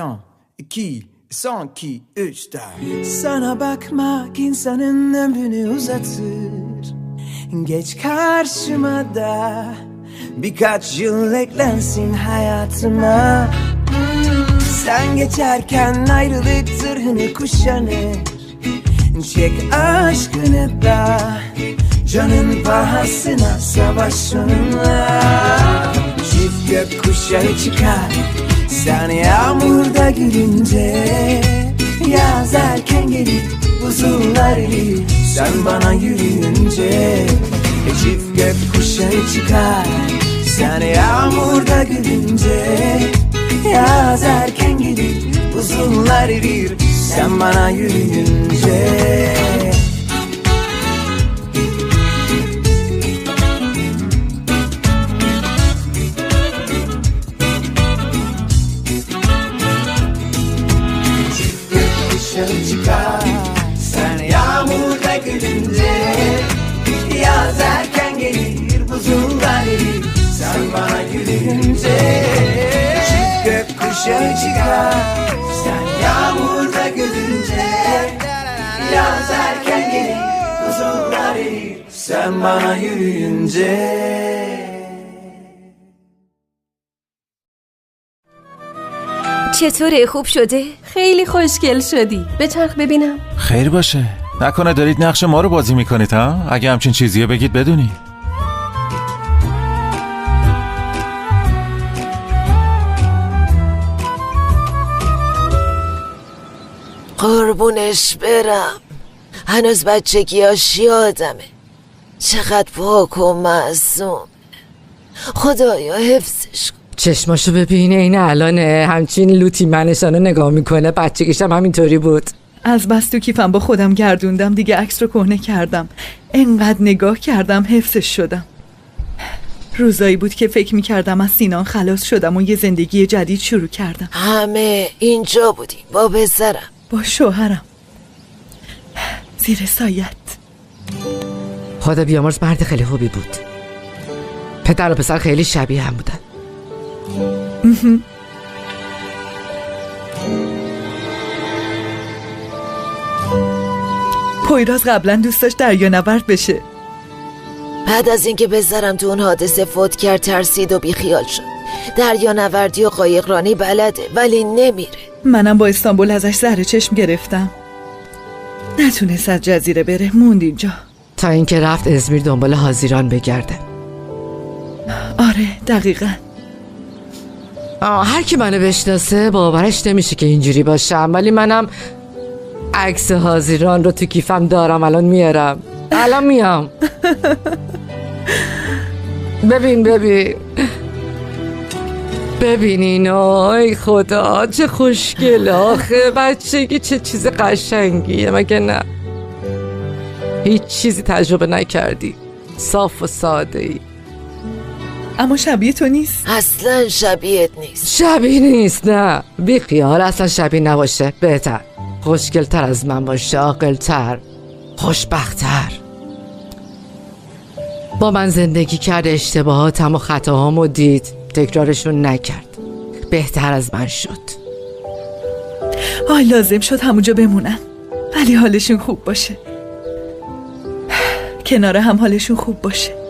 Tam, iki, son iki, üç, dört. Sana bakmak insanın ömrünü uzatır. Geç karşıma da birkaç yıl eklensin hayatıma. Sen geçerken ayrılık zırhını kuşanır. Çek aşkını da canın pahasına savaş onunla. Çift gök kuşağı çıkar sen yağmurda gülünce. Yaz erken gelir, buzullar erir sen bana yürüyünce. Çift gök kuşağı çıkar sen yağmurda gülünce. Yaz erken gelir, buzullar erir sen bana yürüyünce. Çift gök kuşağı çıkar sen yağmurda gülünce. Yaz erken gelir, buzullar erir sen bana gülünce. Çift gök kuşağı çıkar sen yağmurda gülünce. Yaz erken gelir, buzullar erir sen bana yürüyünce. چطوره؟ خوب شده؟ خیلی خوشگل شدی. به چرخ ببینم. خیر باشه. نکنه دارید نقش ما رو بازی میکنید ها؟ اگه همچین چیزیه بگید بدونی. قربونش برم، هنوز بچگیاش یادمه. چقدر پاک و معصوم. خدایا حفظش کن. چشماشو ببینه، این الانه همچین لوتی منشانه نگاه میکنه. بچگیشم همینطوری بود. از بس تو کیفم با خودم گردوندم دیگه، عکس رو کهنه کردم. انقدر نگاه کردم حفظش شدم. روزایی بود که فکر میکردم از سینان خلاص شدم و یه زندگی جدید شروع کردم. همه اینجا بودیم با پسرم، با شوهرم، زیر سایت. خدا بیامرز مرد خیلی خوبی بود. پدر و پسر خیلی شبیه هم بودن. پویراز قبلا دوست داشت دریانورد بشه. بعد از اینکه پسرم تو اون حادثه فوت کرد ترسید و بیخیال شد. دریانوردی و قایقرانی بلده ولی نمیره. منم با استانبول ازش زهر چشم گرفتم. نتونست از جزیره بره، موند اینجا تا اینکه رفت ازمیر دنبال هازیران بگرده. آره دقیقا. هر کی منو بشناسه باورش نمیشه که اینجوری باشم، ولی منم عکس هازیران رو تو کیفم دارم. الان میارم، الان میام. ببین ببین ببین اینو، ای خدا چه خوشگله. آخه بچگی چه چیز قشنگیه، مگه نه؟ هیچ چیزی تجربه نکردی، صاف و ساده ای. اما شبیه تو نیست. اصلا شبیهت نیست. شبیه نیست، نه بی خیال، اصلا شبیه نباشه بهتر. خوشگلتر از من باشه، عاقلتر، خوشبختتر. با من زندگی کرد، اشتباهاتم و خطاهامو دید، تکرارشون نکرد، بهتر از من شد. آی لازم شد همونجا بمونن، ولی حالشون خوب باشه، کنار هم حالشون خوب باشه.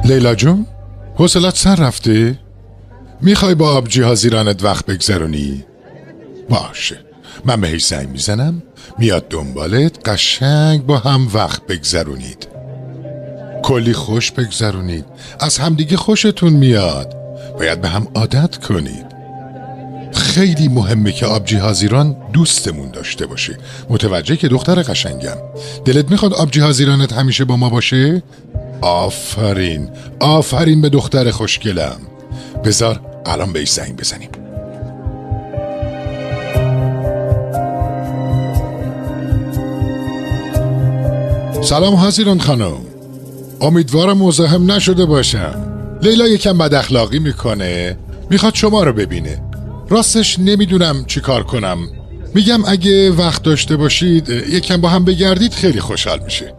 لیلا جون، حوصلت سر رفته؟ میخوای با آبجی هازیرانت وقت بگذرونی؟ باشه، من بهش زنگ میزنم میاد دنبالت، قشنگ با هم وقت بگذرونید، کلی خوش بگذرونید، از همدیگه خوشتون میاد، باید به هم عادت کنید. خیلی مهمه که آبجی هازیران دوستمون داشته باشه. متوجه که دختر قشنگم، دلت میخواد آبجی هازیرانت همیشه با ما باشه؟ آفرین، آفرین به دختر خوشگلم. بذار الان بهش زنگ بزنیم. سلام هازیران خانم، امیدوارم مزاحم نشده باشم. لیلا یکم بد اخلاقی میکنه، میخواد شما رو ببینه. راستش نمیدونم چی کار کنم. میگم اگه وقت داشته باشید یکم با هم بگردید خیلی خوشحال میشه.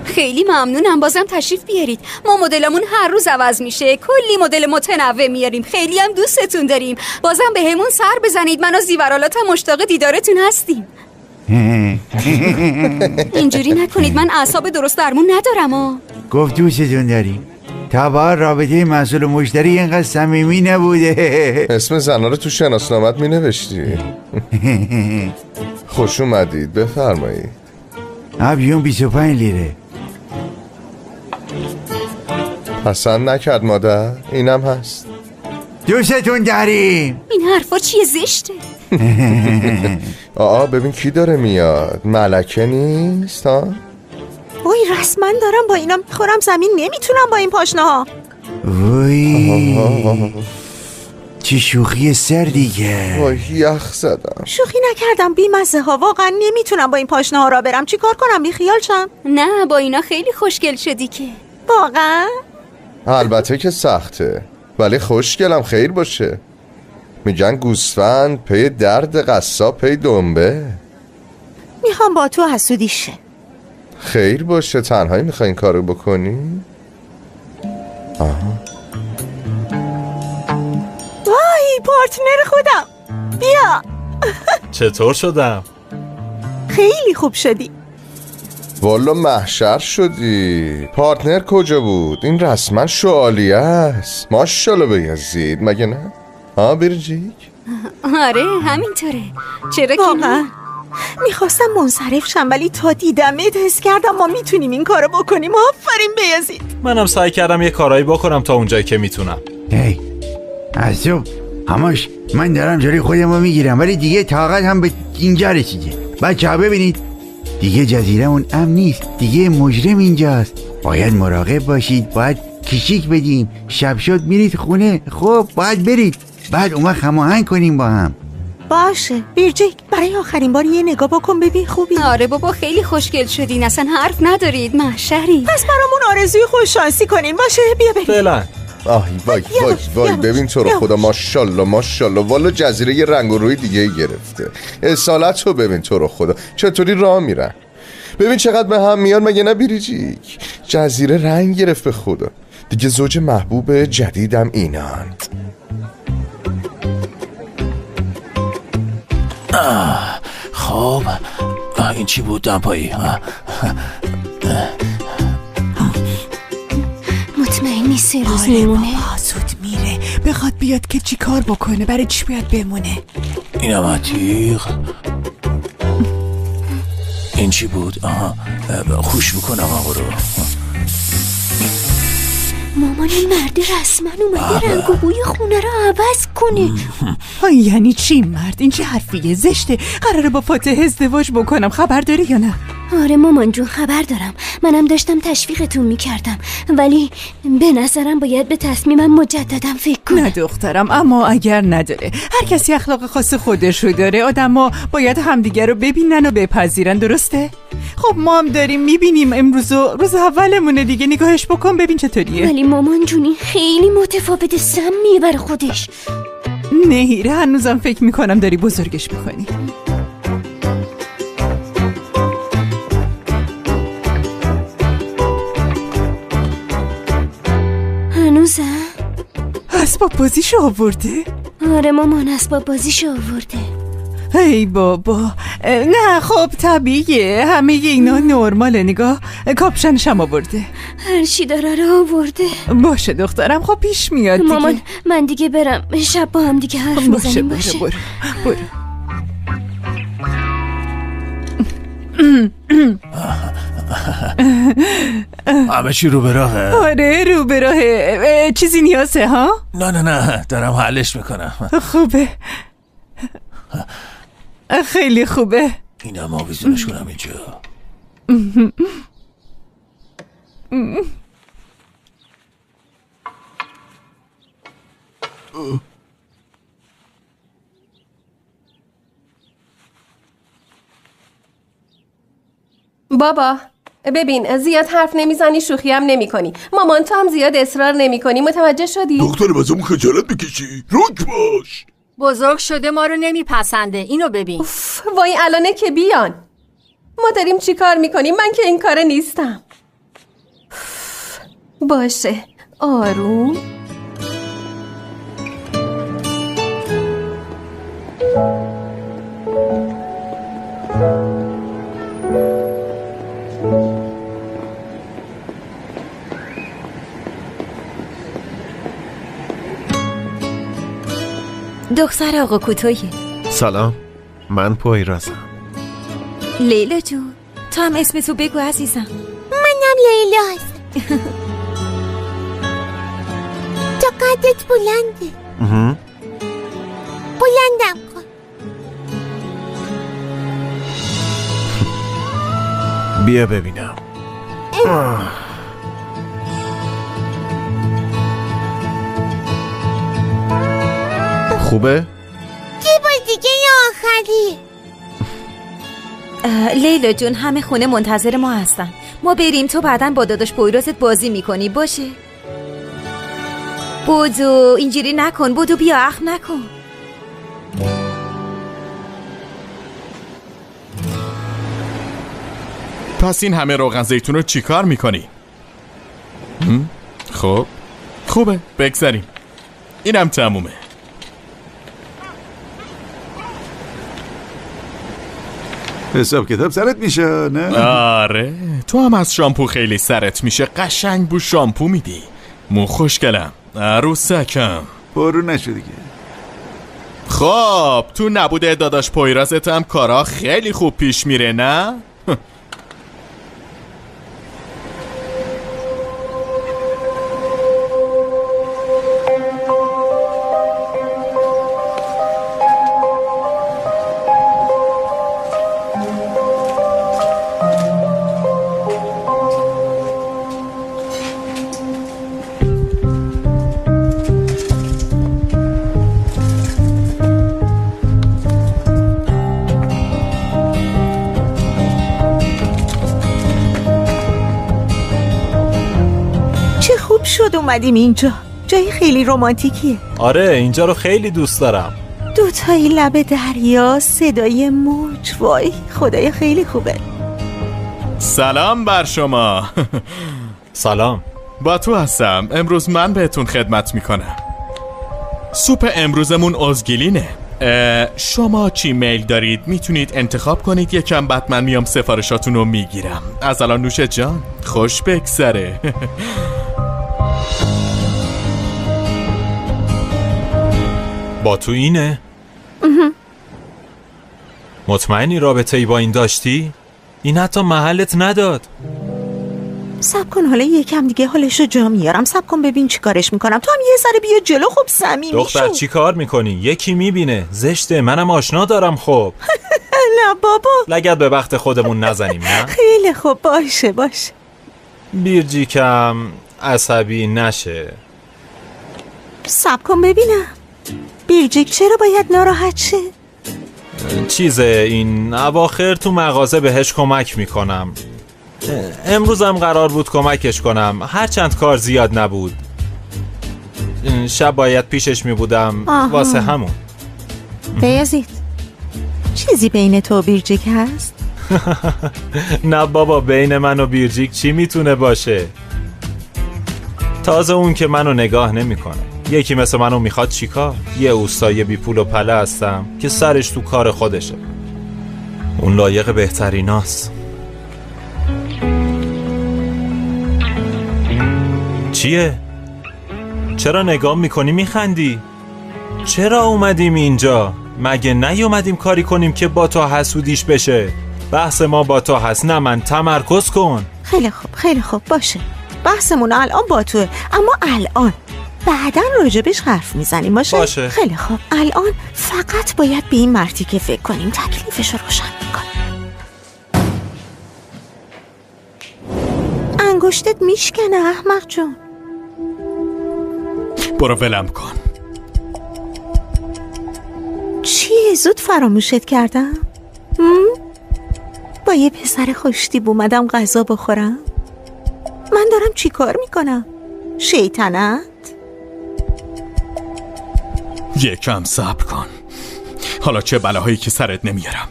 خیلی ممنونم، بازم تشریف بیارید. ما مدلمون هر روز عوض میشه، کلی مدل متنوع میاریم، خیلی هم دوستتون داریم. بازم به همون سر بزنید، من و زیورالاتم مشتاق دیدارتون هستیم. اینجوری نکنید، من اعصاب درست درمون ندارم. گفت دوستتون داریم. تا با رابطه مسئول و مشتری اینقدر صمیمی نبوده. اسم زنا رو تو شناسنامت می نوشتی. خوش اومدید، بفرمایید. آبیون 25 لیره. پسند نکرد مادر، اینم هست. دوستتون داریم. این حرفا چیه زشته؟ آه ببین کی داره میاد، ملکه نیست ها؟ وای رسما دارم با اینا میخورم زمین، نمیتونم با این پاشنه ها. وای چه شوخی سر دیگه. وای یخ زدم. شوخی نکردم بیمزه ها، واقعا نمیتونم با این پاشنه ها را برم. چی کار کنم؟ بی خیال شم؟ نه با اینا خیلی خوشگل شدی که. واقعا؟ البته که سخته ولی خوشگلم خیر باشه. میگن گوسفند پی درد قصاب پی دنبه. میخوام با تو حسودی شه. خیر باشه، تنهایی میخوای این کارو بکنی؟ آها. وای پارتنر خودم بیا. چطور شدم؟ خیلی خوب شدی. والا محشر شدی. پارتنر کجا بود؟ این رسما شوالیه است. ماشاءالله به یزید، مگه نه؟ ها بیرجیک؟ آره همینطوره. چرا که نه؟ میخواستم منصرف شم ولی تا دیدمت حس کردم ما میتونیم این کارو بکنیم. آفرین بیازید. منم سعی کردم یه کارایی بکنم تا اونجایی که میتونم. هی از صبح همش من دارم جلوی خودم رو میگیرم ولی دیگه طاقت هم به اینجا رسیده. بچه‌ها ببینید دیگه جزیرمون امن نیست، دیگه مجرم اینجاست. باید مراقب باشید، باید کشیک بدیم. شب شد میرید خونه، خب باید برید، بعد اون وقت هماهنگ کنیم با هم. باشه بیرجیک، برای آخرین بار یه نگاه بکن ببین خوبی. آره بابا خیلی خوشگل شدین، اصلا حرف ندارید، محشری. پس برامون آرزوی خوش شانسی کنین. باشه بیا بریم. فعلا. آه وای وای وای ببین تو رو خدا، ماشاءالله ماشاءالله، والا جزیره یه رنگ و روی دیگه گرفته. اصالت رو ببین تو رو خدا چطوری راه میرن، ببین چقدر به هم میان، مگه نه بیرجیک؟ جزیره رنگ گرفت به خدا دیگه. زوج محبوب جدیدم اینان. خب این چی بود دمپایی؟ مطمئن نیست سه روز میمونه؟ بابا زود میره، بخواد بیاد که چی کار بکنه، برای چی باید بمونه؟ اینم عتیق. این چی بود؟ آها خوش میکنم آقا رو. مامان این مرد رسما اومده رنگ و بوی خونه رو عوض کنه. یعنی چی مرد؟ این چه حرفیه؟ زشته. قراره با فاتح ازدواج بکنم، خبر داری یا نه؟ آره مامان جون خبر دارم، منم داشتم تشویقتون میکردم ولی به نظرم باید به تصمیمم مجددا فکر کنم. نه دخترم، اما اگر نداره، هر کسی اخلاق خاص خودش رو داره، آدما باید همدیگه رو ببینن و بپذیرن، درسته؟ خب ما هم داریم میبینیم، امروز روز اولمونه دیگه، نگاهش بکن ببین چطوریه. ولی مامان جونی خیلی متفاوت، سمیه بر خودش. نهیره هنوزم فکر میکنم داری بزرگش میکنی. هنوزم اسباب بازیشو آورده؟ آره مامان اسباب بازیشو آورده. ای بابا نه خب طبیعیه، همه اینا نرماله. نگاه کاپشنش هم آورده، هر چی داره رو آورده. باشه دخترم، خب پیش میاد دیگه. مامان من دیگه برم، شب با هم دیگه حرف میزنیم. باشه برو برو. همه چی رو به راهه. آره رو به راهه. چیزی نیازه ها؟ نه نه نه دارم حلش میکنم. خوبه، خیلی خوبه. اینم آویزونش کنم اینجا. بابا ببین، زیاد حرف نمیزنی، شوخی هم نمی کنی. مامان تو هم زیاد اصرار نمی کنی، متوجه شدی؟ دختر بازم خجالت میکشی، رک باش. بزرگ شده ما رو نمیپسنده، اینو ببین. اوف، وای الانه که بیان. ما داریم چی کار میکنیم؟ من که این کاره نیستم. باشه آروم. دختر آقا کوتویه. سلام، من پویرازم. لیلا جون تو هم اسم تو بگو عزیزم. منم لیلاست. تو قدت بلنده. بلندم کن. بیا ببینم. خوبه؟ یه بار دیگه یا آخری؟ لیلا جون همه خونه منتظر ما هستن. ما بریم، تو بعدا با داداش پویرازت بازی میکنی. باشه؟ بودو اینجوری نکن، بودو بیا، اخم نکن. پس این همه روغن زیتون رو چیکار میکنی؟ خب خوبه، بگذاریم. اینم تمومه. حساب کتاب سرت میشه نه؟ آره تو هم از شامپو خیلی سرت میشه. قشنگ بو شامپو میدی. مو خوشگلم، عروسکم. پرو نشو دیگه. خب تو نبوده داداش پویرازت هم کارا خیلی خوب پیش میره نه؟ شد اومدیم اینجا، جای خیلی رمانتیکیه. آره اینجا رو خیلی دوست دارم. دوتایی لب دریا، صدای موج، وای خدای خیلی خوبه. سلام بر شما. سلام، با تو هستم. امروز من بهتون خدمت میکنم. سوپ امروزمون ازگیلینه. شما چی میل دارید میتونید انتخاب کنید. یکم بعد من میام سفارشاتون رو میگیرم. از الان نوش جان، خوش بگذره. با تو اینه؟ مطمئنی رابطه ای با این داشتی؟ این حتی محلت نداد. صبر کن حالا یکم دیگه حالشو جا میارم. صبر کن ببین چی کارش میکنم. تو هم یه ذره بیا جلو. خب صمیمی دختر چی کار میکنی؟ یکی میبینه زشته. منم آشنا دارم. خب نه بابا، لگد به بخت خودمون نزنیم. نه خیلی خب باشه باشه. بیرجیکم عصبی نشه. صبر کن ببینم بیرجیک چرا باید ناراحت شه؟ چیزه این اواخر تو مغازه بهش کمک میکنم. امروزم قرار بود کمکش کنم، هرچند کار زیاد نبود. شب باید پیشش میبودم واسه همون. بیازید چیزی بین تو و بیرجیک هست؟ نه بابا، بین من و بیرجیک چی میتونه باشه؟ تازه اون که منو نگاه نمیکنه. یکی مثل منو میخواد چیکار؟ یه اوستای بی پول و پله هستم که سرش تو کار خودشه. اون لایق بهتریناست. چیه؟ چرا نگاه میکنی میخندی؟ چرا اومدیم اینجا؟ مگه نیومدیم کاری کنیم که با تو حسودیش بشه؟ بحث ما با تو هست، نه من. تمرکز کن. خیلی خوب خیلی خوب، باشه. بحثمون الان با توه، اما الان بعداً راجبش حرف میزنیم. باشه؟ باشه. خیلی خوب، الان فقط باید به این مرتی که فکر کنیم، تکلیفش رو روشن میکنیم. انگشتت میشکنه احمق جون. برو ولم کن. چیه زود فراموشت کردم؟ با یه پسر خوشتیب اومدم غذا بخورم. من دارم چی کار میکنم؟ شیطنت؟ یکم صبر کن. حالا چه بلاهایی که سرت نمیارم.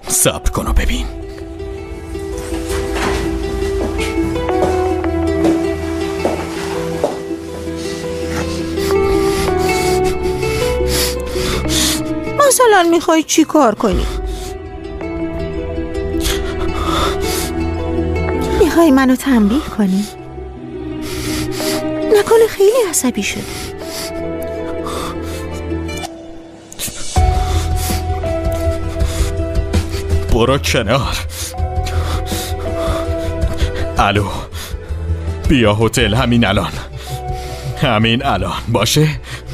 صبر کن و ببین. مثلا میخوای چی کار کنی؟ میخوای منو تنبیه کنی؟ نکنه خیلی عصبی شد. برو کنار. الو، بیا هتل همین الان. همین الان باشه؟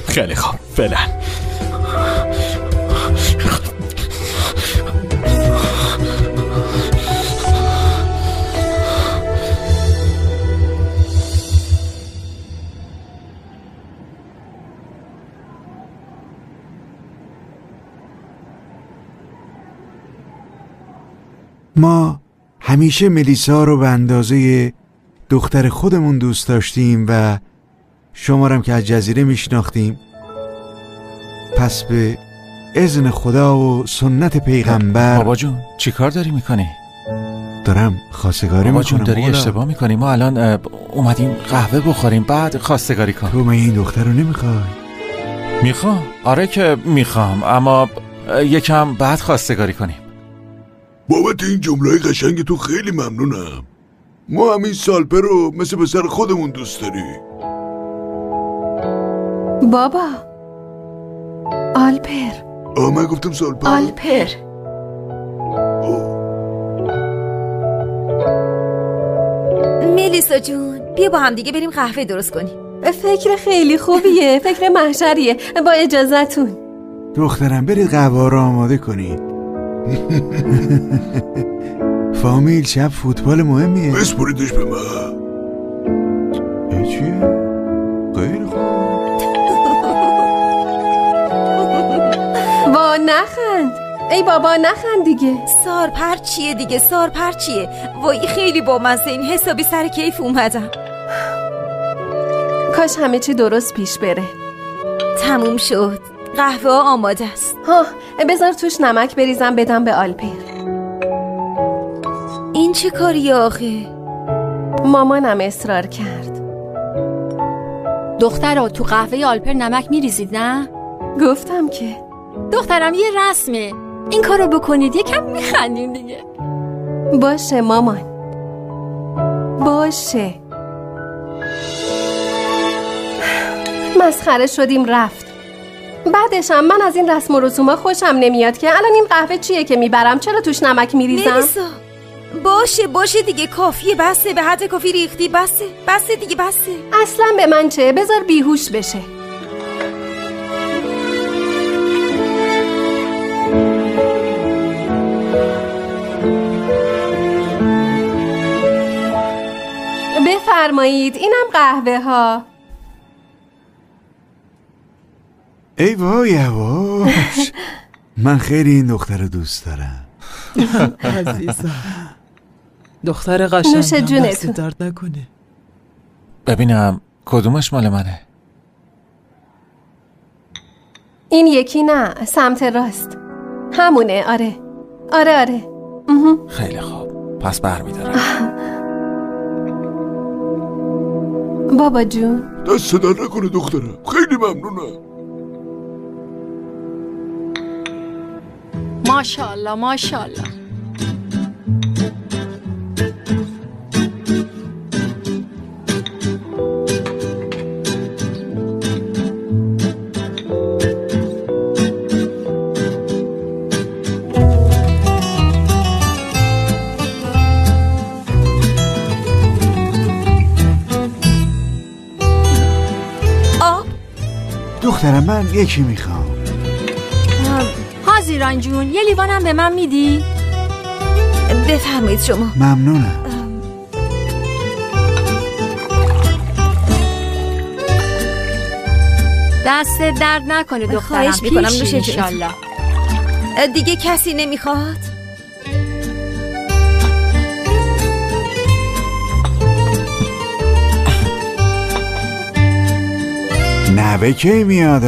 خیلی خوب، فعلا. ما همیشه ملیسا رو به اندازه دختر خودمون دوست داشتیم و شما رو هم که از جزیره میشناختیم. پس به اذن خدا و سنت پیغمبر. بابا جون چی کار داری میکنی؟ دارم خواستگاری میکنم. بابا جون داری اشتباه میکنی. ما الان اومدیم قهوه بخوریم بعد خواستگاری کن. تو من این دختر رو نمیخوای؟ میخوام، آره که میخوام، اما یکم بعد خواستگاری کنیم. بابت این جمله‌های قشنگ تو خیلی ممنونم. ما همین سالپر رو مثل پسر خودمون دوست داریم. بابا آلپر. من گفتم سالپر. آلپر. ملیسا جون بیا با هم دیگه بریم قهوه درست کنیم. فکر خیلی خوبیه، فکر محشریه. با اجازهتون. دخترم برید قهوه رو آماده کنید. فامیل شب فوتبال مهمیه. بسپریدش به من. چیه؟ خیلی خوب. وا نخند ای بابا، نخند دیگه. سارپر چیه دیگه؟ سارپر چیه؟ وای خیلی با مزه، این حسابی سر کیف اومدم. کاش همه چی درست پیش بره. تموم شد، قهوه آماده است. ها بذار توش نمک بریزم بدم به آلپر. این چه کاریه آخه؟ مامانم اصرار کرد. دخترا تو قهوه آلپر نمک میریزید نه؟ گفتم که دخترم یه رسمه، این کارو بکنید یکم میخندیم دیگه. باشه مامان، باشه. مسخره شدیم رفت. بعدشم من از این رسم و رسوما خوشم نمیاد که الان این قهوه چیه که میبرم؟ چرا توش نمک میریزم؟ ملیسا باشه باشه دیگه، کافیه، بسه، به حد کافی ریختی، بسه بسه دیگه، بسه. اصلا به من چه، بذار بیهوش بشه. بفرمایید اینم قهوه ها. ای وای یواش، من خیلی این دختر رو دوست دارم. عزیزم دختر قشنگم، دست درد نکنه. ببینم کدومش مال منه؟ این یکی نه، سمت راست همونه. آره آره آره. خیلی خوب، پس برمیدارم. بابا جون دست در نکنه دخترم، خیلی ممنونم. ماشاءالله ماشاءالله، دخترم من یکی میخوام. هازیران جون یه لیوانم به من میدی؟ بفرمایید شما. ممنونم. دست درد نکنه دخترم. خواهش میکنم نوش انشالله. دیگه کسی نمیخواد؟ نوه کی میاد؟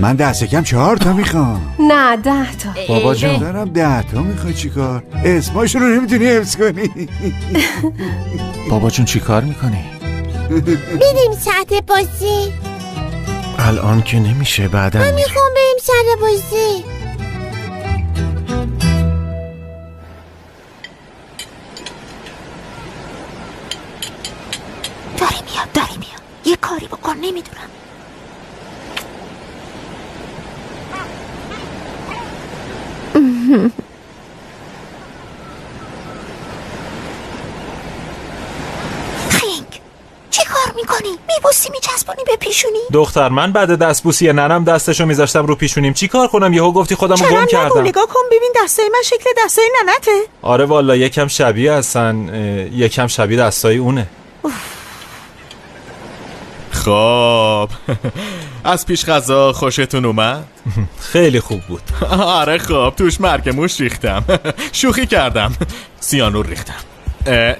من دست کم 4 تا میخوام. نه 10 تا. بابا جون دارم 10 تا میخوای چیکار؟ اسماشون رو نمیتونی حفظ کنی. بابا جون چیکار میکنی؟ بریم ساعت بازی. الان که نمیشه، بعدا. من میخوام بریم ساعت بازی. داره میاد یه کاری بکن. نمیدونم. خنگ چی کار میکنی؟ میبوسی میچسبونی به پیشونی؟ دختر من بعد دستبوسی ننم دستشو میذاشتم رو پیشونیم. چی کار کنم؟ یهو گفتی خودمو گم کردم. نگاه کن ببین دستای من شکل دستای ننته. آره والا یکم شبیه هستن، یکم شبیه دستای اونه. خب از پیش غذا خوشتون اومد؟ خیلی خوب بود. آره خب توش مرگ موش ریختم. شوخی کردم، سیانور ریختم.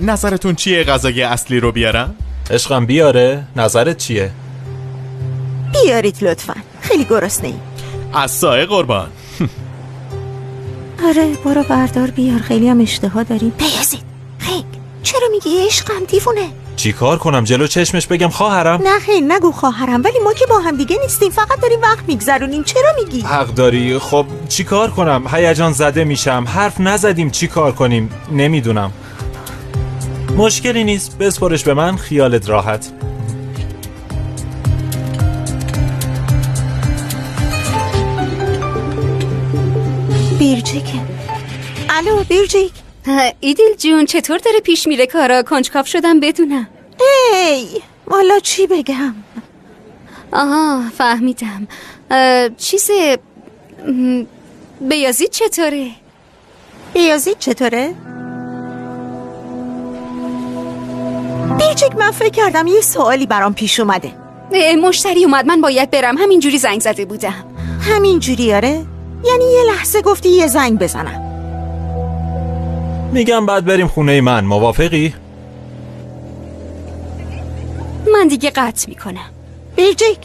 نظرتون چیه غذای اصلی رو بیارم؟ عشقم بیاره. نظرت چیه؟ بیارید لطفا، خیلی گرسنه ایم. از سایه قربان. آره برو بردار بیار، خیلی هم اشتها داریم. بیازید خیلی. چرا میگی عشقم دیوونه؟ چی کار کنم؟ جلو چشمش بگم خواهرم؟ نه خیلی نگو خواهرم، ولی ما که با هم دیگه نیستیم، فقط داریم وقت میگذرونیم. چرا میگی؟ حق داری. خب چی کار کنم؟ هیجان زده میشم. حرف نزدیم چی کار کنیم؟ نمیدونم. مشکلی نیست، بسپرش به من، خیالت راحت. بیرجیک. الو بیرجیک. ایدل جون چطور داره پیش میره کارا؟ کنجکاو شدم بدونم. ای والا چی بگم. آها فهمیدم. چیز بیازید چطوره؟ بیازید چطوره؟ بیرجیک من فکر کردم یه سوالی برام پیش اومده. مشتری اومد من باید برم، همینجوری زنگ زده بودم. همینجوری؟ آره یعنی یه لحظه گفتی یه زنگ بزنم. میگم بعد بریم خونه من، موافقی؟ من دیگه قطع میکنم. بیرجیک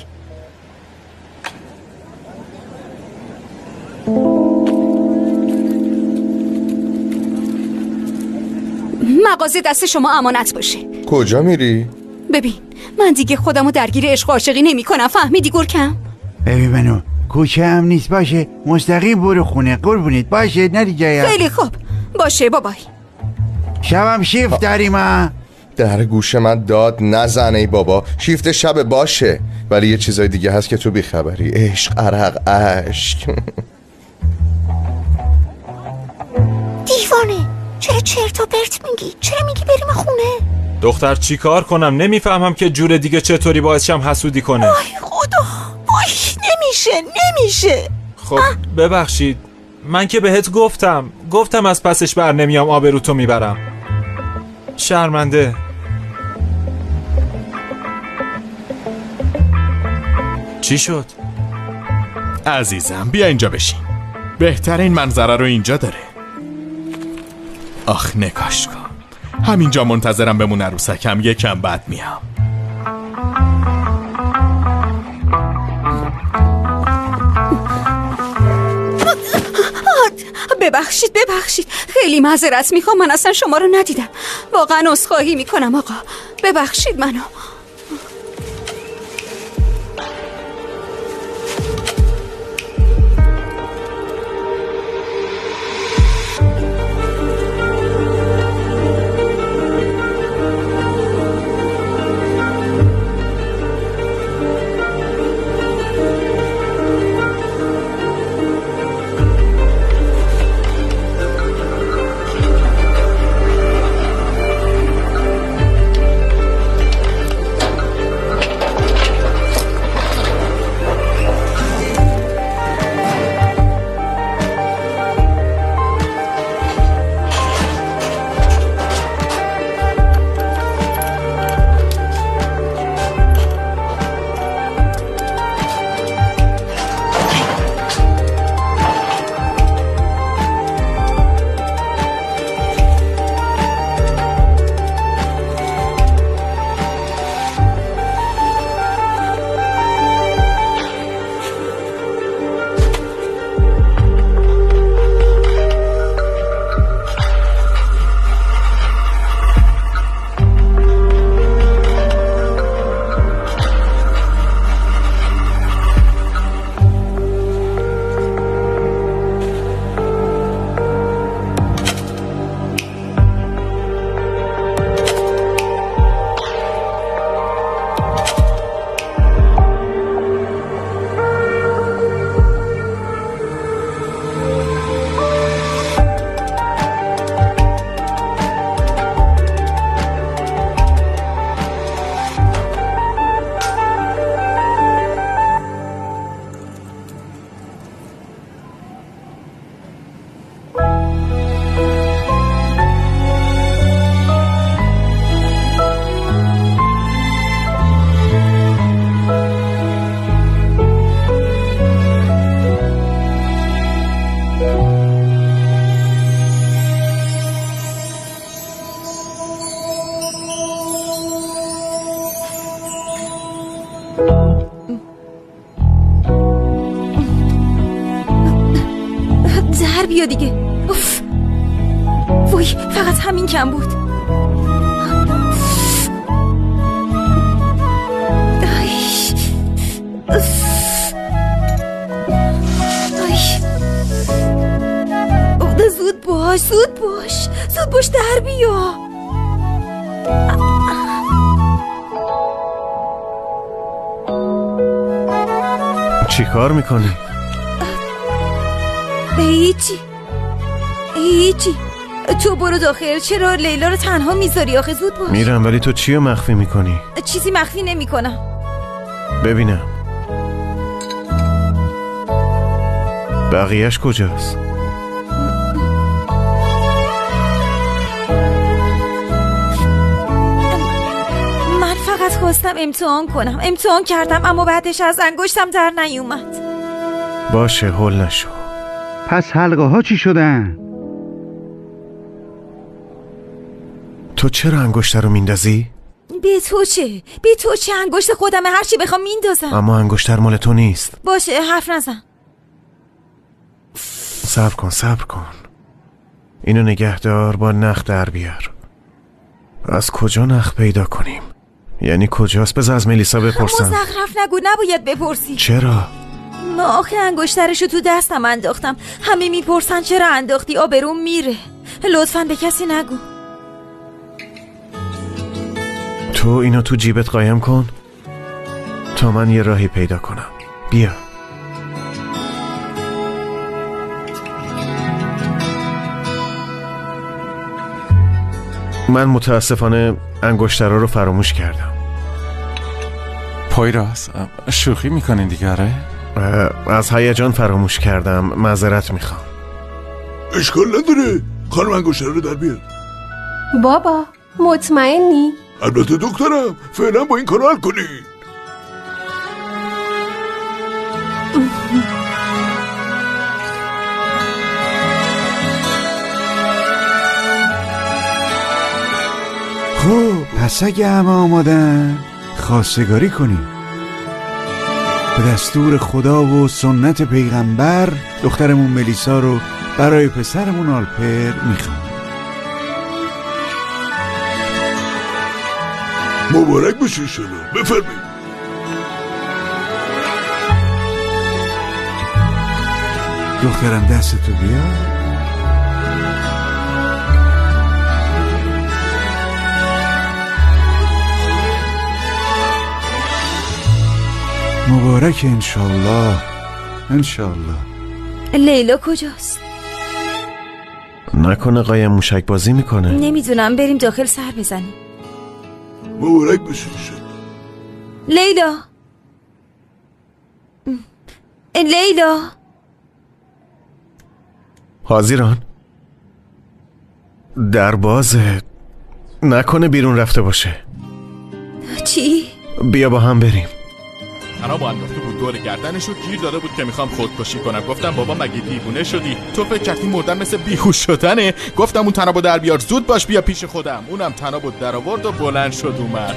مغازه دست شما امانت باشه. کجا میری؟ ببین من دیگه خودمو درگیر عشق و عاشقی نمی کنم، فهمیدی گرکم؟ ببین منو کوچه هم نیست، باشه مستقیم برو خونه قربونت، باشه نری جایی. خیلی خوب باشه بابای. شبم شیفت داریم ها. در گوش من داد نزن ای بابا، شیفت شب باشه، ولی یه چیزای دیگه هست که تو بیخبری. عشق، عرق، اشک. دیوانه چرا چرت و پرت میگی؟ چرا میگی بریم خونه؟ دختر چی کار کنم؟ نمیفهمم که جور دیگه چطوری باعث شم حسودی کنه. وای خدا وای نمیشه نمیشه. خب ببخشید من که بهت گفتم از پسش بر نمیام، آبروتو میبرم. شرمنده. چی شد؟ عزیزم بیا اینجا بشین، بهترین منظره رو اینجا داره. آخ نگاش کن، همینجا منتظرم بمون عروسکم، یکم بعد میام. ببخشید خیلی معذرت میخوام، من اصلا شما رو ندیدم، واقعا عذرخواهی میکنم آقا، ببخشید منو. در بیا دیگه. اوف. وای فقط همین کم بود. زود باش، زود باش، زود باش، در بیا. چی کار میکنی؟ هیچی هیچی. تو برو داخل. چرا لیلا رو تنها میذاری آخه؟ زود باش. میرم، ولی تو چی رو مخفی میکنی؟ چیزی مخفی نمیکنم. ببینم بقیهش کجاست؟ من فقط خواستم امتحان کنم. امتحان کردم اما بعدش از انگشتم در نیومد. باشه، هول نشو. پس حلقه ها چی شدن؟ تو چرا انگشت رو میندازی؟ به تو چه؟ به تو چه؟ انگشت خودمه، هرچی بخوام میندازم. اما انگشتر مال تو نیست. باشه، حرف نزن. صبر کن، صبر کن. اینو نگهدار، با نخ در بیار. از کجا نخ پیدا کنیم؟ یعنی کجاست؟ بذار از ملیسا بپرسم. مزخرف نگو، نباید بپرسی. چرا؟ ما آخه انگشترشو تو دستم انداختم. همه میپرسن چرا انداختی، آبروم میره. لطفاً به کسی نگو. تو اینو تو جیبت قایم کن تا من یه راهی پیدا کنم. بیا. من متاسفانه انگشترها رو فراموش کردم. پایراز، شوخی میکنین دیگه؟ آره؟ از هیجان فراموش کردم، معذرت میخوام. اشکال نداره خانم، انگشترها رو در بیار. بابا مطمئنی؟ البته دکترم، فعلا با این کار حل کنی. خب پس اگه همه آمادن خواستگاری کنیم. به دستور خدا و سنت پیغمبر دخترمون ملیسا رو برای پسرمون آلپر میخوام. مبارک باشه انشالله. بفرمایید. دخترم دستتو بیا. مبارک انشالله. انشالله. لیلا کجاست؟ نکنه قایم موشک بازی میکنه. نمیدونم، بریم داخل سر بزنیم. مبارک باشه انشالله. لیلا، لیلا. حاضران در بازه، نکنه بیرون رفته باشه. چی؟ بیا با هم بریم. تنابو انداخته بود دور گردنش و گیر داده بود که میخوام خودکشی کنم. گفتم بابا مگه دیوونه شدی؟ تو فکر کردی مردن مثل بیهوش شدنه؟ گفتم اون تنابو در بیار، زود باش بیا پیش خودم. اونم تنابو در آورد و بلند شد اومد.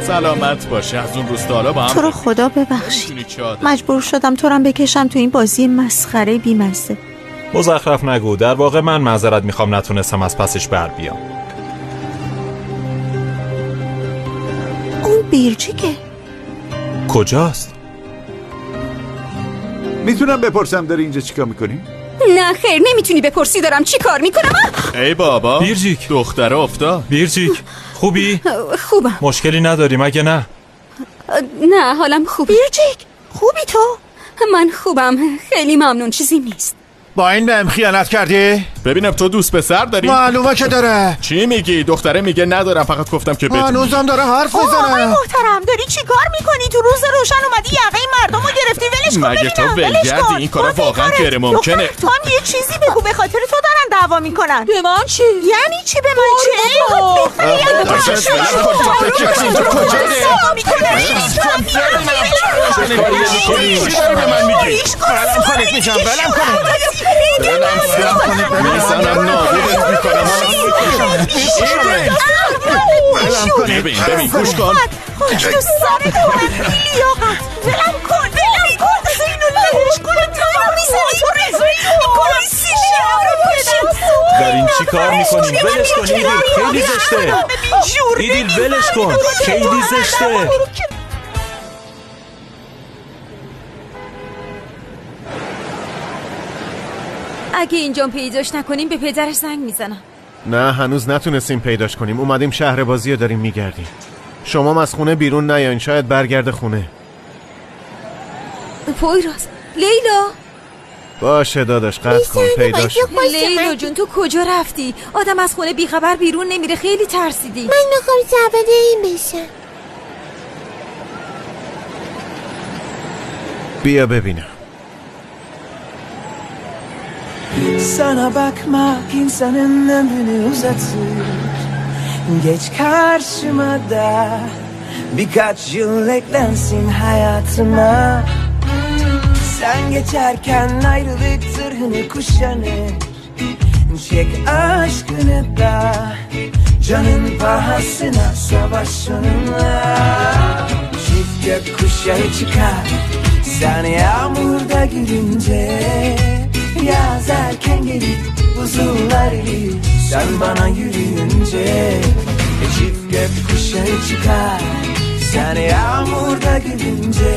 سلامت باشه. از اون روز تا حالا با هم. تو رو خدا ببخشید، مجبور شدم تو رو بکشم تو این بازی مسخره بیمزه. مزخرف نگو، در واقع من معذرت میخوام، نتونستم از پسش بر بیام. اون بیرجیکه کجاست؟ میتونم بپرسم داری اینجا چیکار میکنی؟ نه خیر، نمیتونی بپرسی دارم چی کار میکنم. ای بابا، بیرجیک دختره افتاد. بیرجیک خوبی؟ خوبم. مشکلی نداری مگه؟ نه نه حالم خوبه. بیرجیک خوبی تو؟ من خوبم، خیلی ممنون، چیزی نیست. با این بهم خیانت کردی؟ ببینم تو دوست پسر داری؟ معلومه که داره. چی میگی؟ دختره میگه ندارم، فقط گفتم که بدونی. هنوزم داره حرف میزنه. آقای محترم داری چی کار میکنی؟ تو روز روشن اومدی یقه مردمو گرفتی. ولش کن. مگه تو ولگردی؟ این کارا واقعا غیر ممکنه. تو هم یه چیزی بگو، به خاطر تو دارن دعوا میکنن. به من چی؟ یعنی چی به من چی؟ چی داری به من میگی؟ ولم کنید میگم، ولم کنید. ببین ببین گوش کن. خاک تو سرت کنم بی‌لیاقت. ولم کن ولم کن. اینو لهش کنم تو رو میزنی تو رضایی میکنم سیشه رو پدر. دارین چی کار میکنین؟ ولش کن ایدیل، خیلی زشته. ایدیل ولش کن، خیلی زشته. اگه اینجا پیداش نکنیم به پدرش زنگ میزنم. نه هنوز نتونستیم پیداش کنیم. اومدیم شهر بازی رو داریم میگردیم. شما از خونه بیرون نیاین، شاید برگرده خونه. پویراز، لیلا. باشه داداش قطع کن، پیداش. لیلا جون تو کجا رفتی؟ آدم از خونه بیخبر بیرون نمیره، خیلی ترسیدی. من میخوام سوار این بشم. بیا ببینم. Sana bakmak insanın ömrünü uzatır. Geç karşıma da birkaç yıl eklensin hayatıma. Sen geçerken ayrılık zırhını kuşanır. Çek aşkını da canın pahasına savaş onunla. Çift gökkuşağı çıkar sen yağmurda gülünce. Yaz erken gelir, buzullar erir sen bana yürüyünce. Çift gökkuşağı çıkar sen yağmurda gülünce.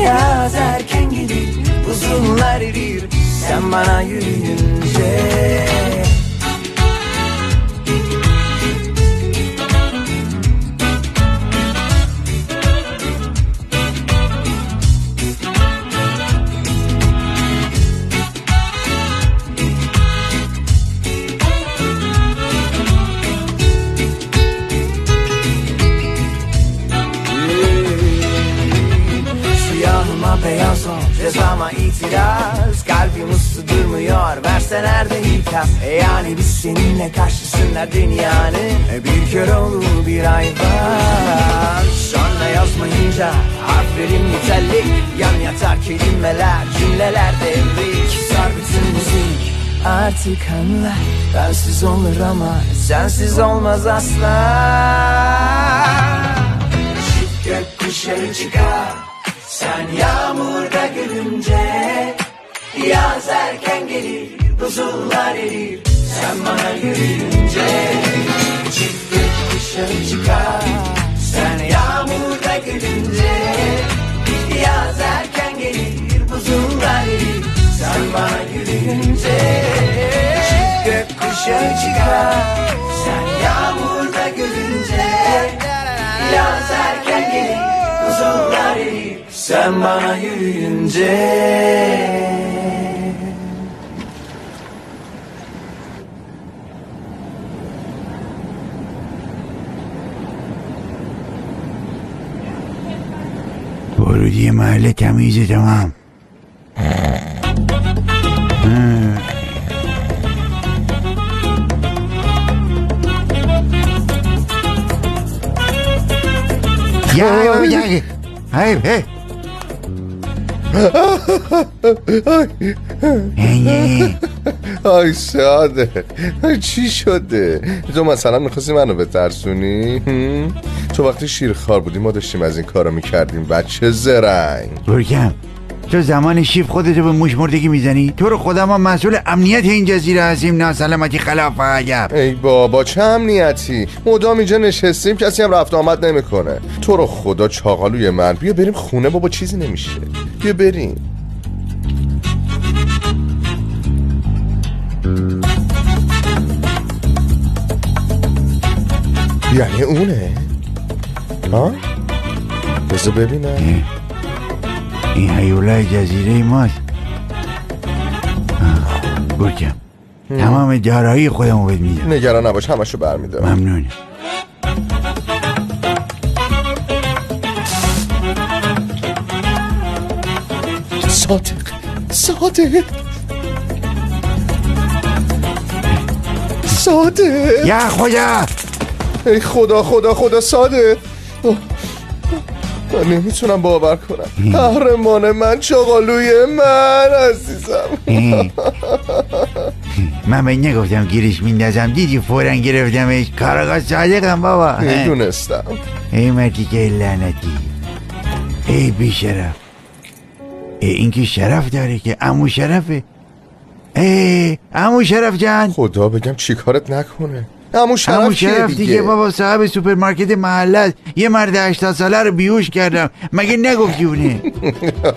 Yaz erken gelir, buzullar erir sen bana yürüyünce. Beyaz ol, cezama itiraz. Kalbim uslu durmuyor, verseler de ikaz. Yani biz seninle karşısında dünyanın bir kör oğlu bir hayvan. Sonra yazmayınca harflerim nitelik. Yan yatar kelimeler, cümleler devrik. Sar bütün müzik, artık anla. Bensiz olur ama sensiz olmaz asla. Çift gökkuşağı çıkar sen yağmurda gülünce. Yaz erken gelir, buzullar erir sen bana yürüyünce. Çift gökkuşağı çıkar sen yağmurda gülünce. Yaz erken gelir, buzullar erir sen bana yürüyünce. Çift gökkuşağı çıkar sen yağmurda gülünce. Yaz erken gelir, buzullar erir sen bana yürüyünce. ورودی محله تمیزه. تمام. یا یا هی هی آی ساده، چی شده؟ تو مثلا میخواستی منو بترسونی؟ تو وقتی شیرخوار بودی ما داشتیم از این کارا میکردیم بچه زرنگ. برکم تو زمان شیف خودتو به موش مردگی میزنی؟ تو رو خدا ما مسئول امنیت این جزیره هستیم، ناسلامتی خلاف عجب. ای بابا چه امنیتی؟ مدام اینجا نشستیم کسی هم رفت آمد نمیکنه. تو رو خدا چاقالوی من بیا بریم خونه بابا، چیزی نمیشه، بیا بریم. یعنی اونه؟ ها؟ بذار ببینم. این هیولای جزیره ماست. برکم تمام دارایی خودمو بهت میدم. نگران نباش همشو برمیدارم. ممنون. صادق صادق صادق، یا خدا، ای خدا خدا خدا صادق، من نمیتونم باور کنم. قهرمان من، چاقالوی من، عزیزم. من به نگفتم گیرش میندازم، دیدی فوراً گرفتمش. کاراگاه صادقم بابا. میدونستم. ای مردی که لعنتی، ای بی شرف. ای این که شرف داره که، عمو شرفه. ای عمو شرف جان، خدا بگم چی کارت نکنه. عمو شرف دیگه بابا، صاحب سوپرمارکت محله. یه مرد 80 ساله رو بیهوش کردم، مگه نگفتی اونه؟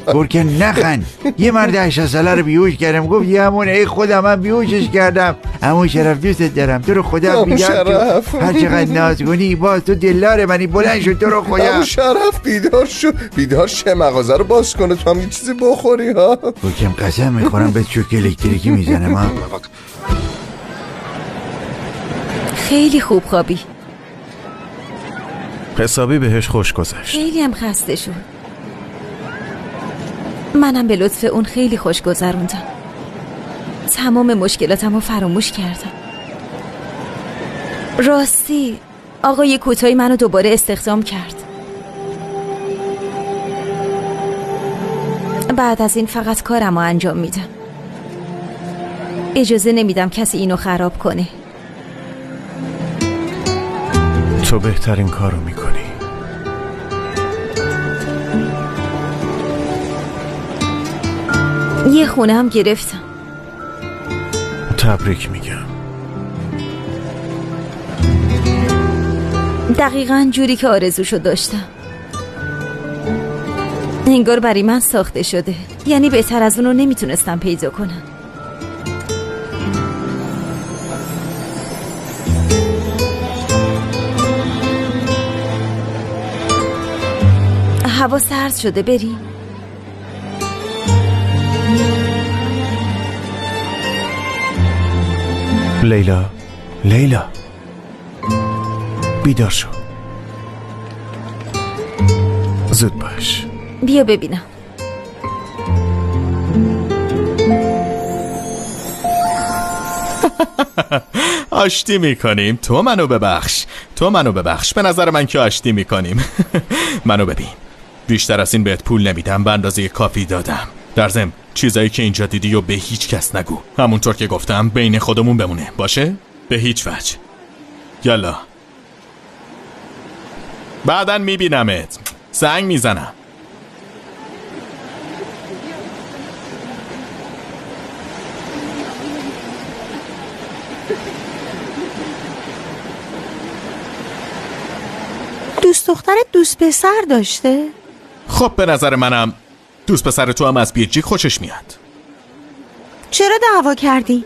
گرکه نخن. یه مرد 80 ساله رو بیهوش کردم، گفت یه همونه. ای خدا من بیهوشش کردم. عمو شرف دوستت دارم، تو رو خدا بیدار شو. هر چقدر ناز کنی باز تو دلدار منی. بلند شو تو رو خدا. عمو شرف بیدار شو، بیدار شه، مغازه رو باز کنه تو هم یه چیزی بخوری ها. گرکم قسم میخورم به چوک الکتریکی میزنم ها. خیلی خوب خوابی. حسابی بهش خوش گذشت. خیلی هم خسته شد. منم به لطف اون خیلی خوش گذروندم. تمام مشکلاتم رو فراموش کردم. راستی آقای کوتاهی منو دوباره استخدام کرد. بعد از این فقط کارم رو انجام میدم. اجازه نمیدم کسی اینو خراب کنه. تو بهترین کارو میکنی. یه خونه هم گرفتم. تبریک میگم. دقیقاً جوری که آرزوشو داشتم. انگار برای من ساخته شده. یعنی بهتر از اونو نمیتونستم پیدا کنم. هوا سرد شده، بریم. لیلا، لیلا بیدار شو، زود باش. بیا ببینم. آشتی میکنیم. تو منو ببخش، تو منو ببخش. به نظر من که آشتی میکنیم. منو ببین، بیشتر از این بهت پول نمیدم، به اندازه کافی دادم. در ضمن چیزایی که اینجا دیدی و به هیچ کس نگو. همونطور که گفتم بین خودمون بمونه، باشه؟ به هیچ وجه. یالا بعدن میبینمت، زنگ میزنم. دوست دخترت دوست پسر داشته؟ خب به نظر منم دوست پسر تو هم از بیرجیک خوشش میاد. چرا دعوا کردی؟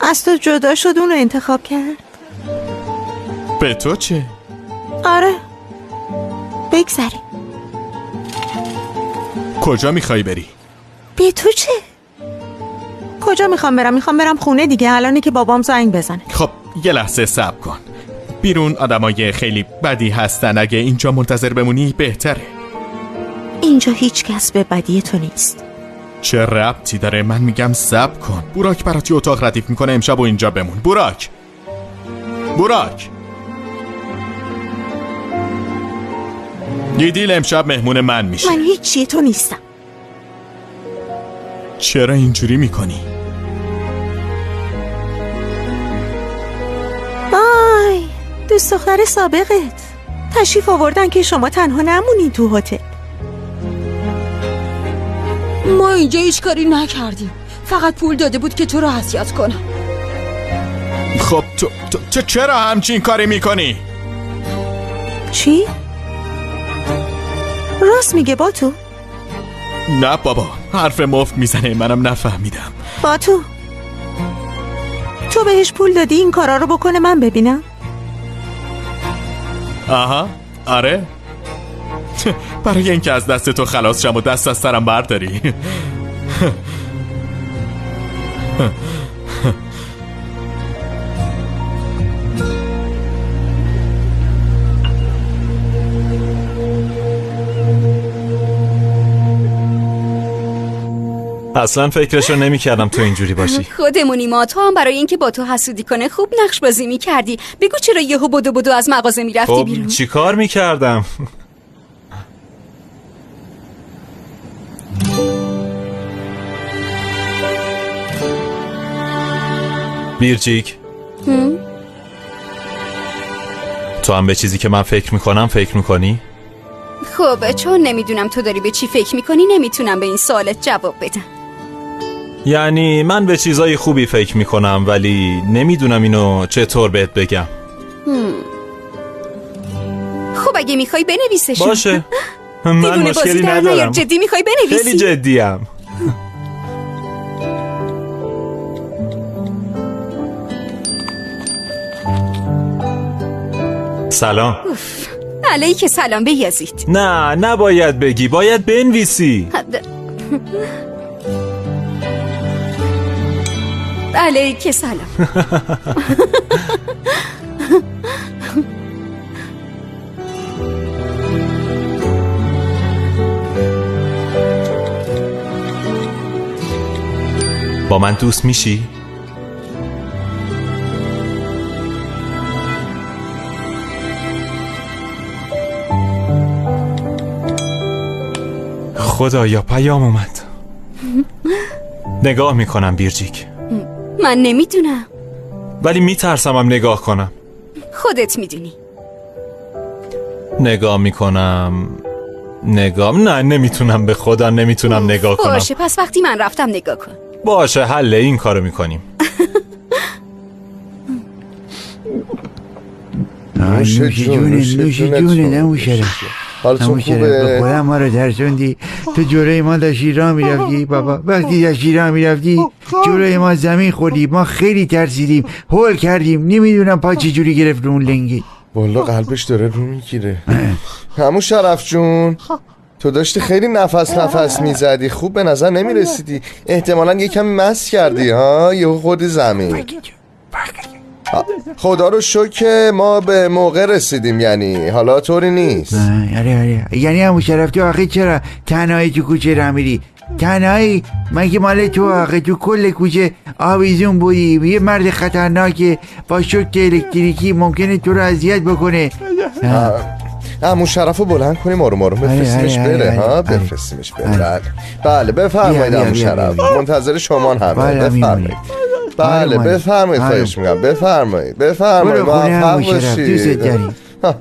از تو جدا شد اونو انتخاب کرد. به تو چه؟ آره بگذاریم. کجا میخوای بری؟ به تو چه؟ کجا میخوام برم؟ میخوام برم خونه دیگه، الانی که بابام زنگ بزنه. خب یه لحظه صبر کن. بیرون آدمای خیلی بدی هستن، اگه اینجا منتظر بمونی بهتره. اینجا هیچ کس به بدی تو نیست. چه ربطی داره؟ من میگم صبر کن. بوراک برات یه اتاق ردیف میکنه، امشب و اینجا بمون. بوراک، بوراک دیدیل امشب مهمون من میشه. من هیچی تو نیستم. چرا اینجوری میکنی؟ آی دوست دختر سابقت تشریف آوردن که شما تنها نمونی تو هتل. ما اینجا هیچ کاری نکردیم، فقط پول داده بود که تو رو اذیت کنم. خب تو چرا همچین کاری میکنی؟ چی؟ راست میگه با تو؟ نه بابا حرف مفت میزنه، منم نفهمیدم. با تو بهش پول دادی این کارا رو بکنه من ببینم؟ آها آره، برای اینکه از دست تو خلاص شم و دست از سرم برداری. اصلا فکرشو نمی کردم تو اینجوری باشی. خودمونی ما، تو هم برای اینکه با تو حسودی کنه خوب نقش بازی می کردی. بگو چرا یهو بدو بدو از مغازه می رفتی بیرون؟ چی کار می کردم؟ بیرجیک، تو هم به چیزی که من فکر میکنم فکر میکنی؟ خب چون نمیدونم تو داری به چی فکر میکنی نمیتونم به این سوالت جواب بدم. یعنی من به چیزای خوبی فکر میکنم ولی نمیدونم اینو چطور بهت بگم. خب اگه میخوای بنویسشون. باشه، من مشکلی ندارم. جدی میخوای بنویسی؟ خیلی جدیم. سلام. علیک سلام بیازید. نه نباید بگی، باید بنویسی. علیک سلام. با من دوست میشی؟ خدایا پیام اومد. نگاه میکنم بیرجیک. من نمیدونم ولی میترسمم نگاه کنم. خودت میدونی. نگاه میکنم، نگاه، نه نمیتونم، به خدا نمیتونم نگاه کنم. باشه پس وقتی من رفتم نگاه کن. باشه حله، این کارو میکنیم. نوش جونه، نوش جونه، نوش. حالتون خوبه؟ خدا ما رو ترسوندی. تو جلوی ما داشتی راه میرفتی بابا. وقتی داشتی راه میرفتی جلوی ما زمین خوردی، ما خیلی ترسیدیم، هول کردیم، نمیدونم پا چه جوری گرفت رو اون لنگی. والا قلبش داره رو میگیره. همون شرف جون، تو داشتی خیلی نفس نفس میزدی، خوب به نظر نمیرسیدی، احتمالا یکم مست کردی ها، یهو خوردی زمین. خدا رو شکر ما به موقع رسیدیم، یعنی حالا طوری نیست. آره آره، یعنی همون شرف تو آخه چرا تنهایی تو کوچه راه میری؟ تنهایی مگه مال تو؟ آخه تو کل کوچه آویزون بودی، یه مرد خطرناکه با شوک الکتریکی ممکنه تو رو اذیت بکنه. عمو شرفو بلند کنیم آروم آروم بفرستیمش بره. ها بفرستیمش بره. بله بفرمایید عمو شرف، منتظر شما همه. بفرمایید. بله بفرمایید، خواهش میکنم بفرمایید، بفرمایید. موفق باشید.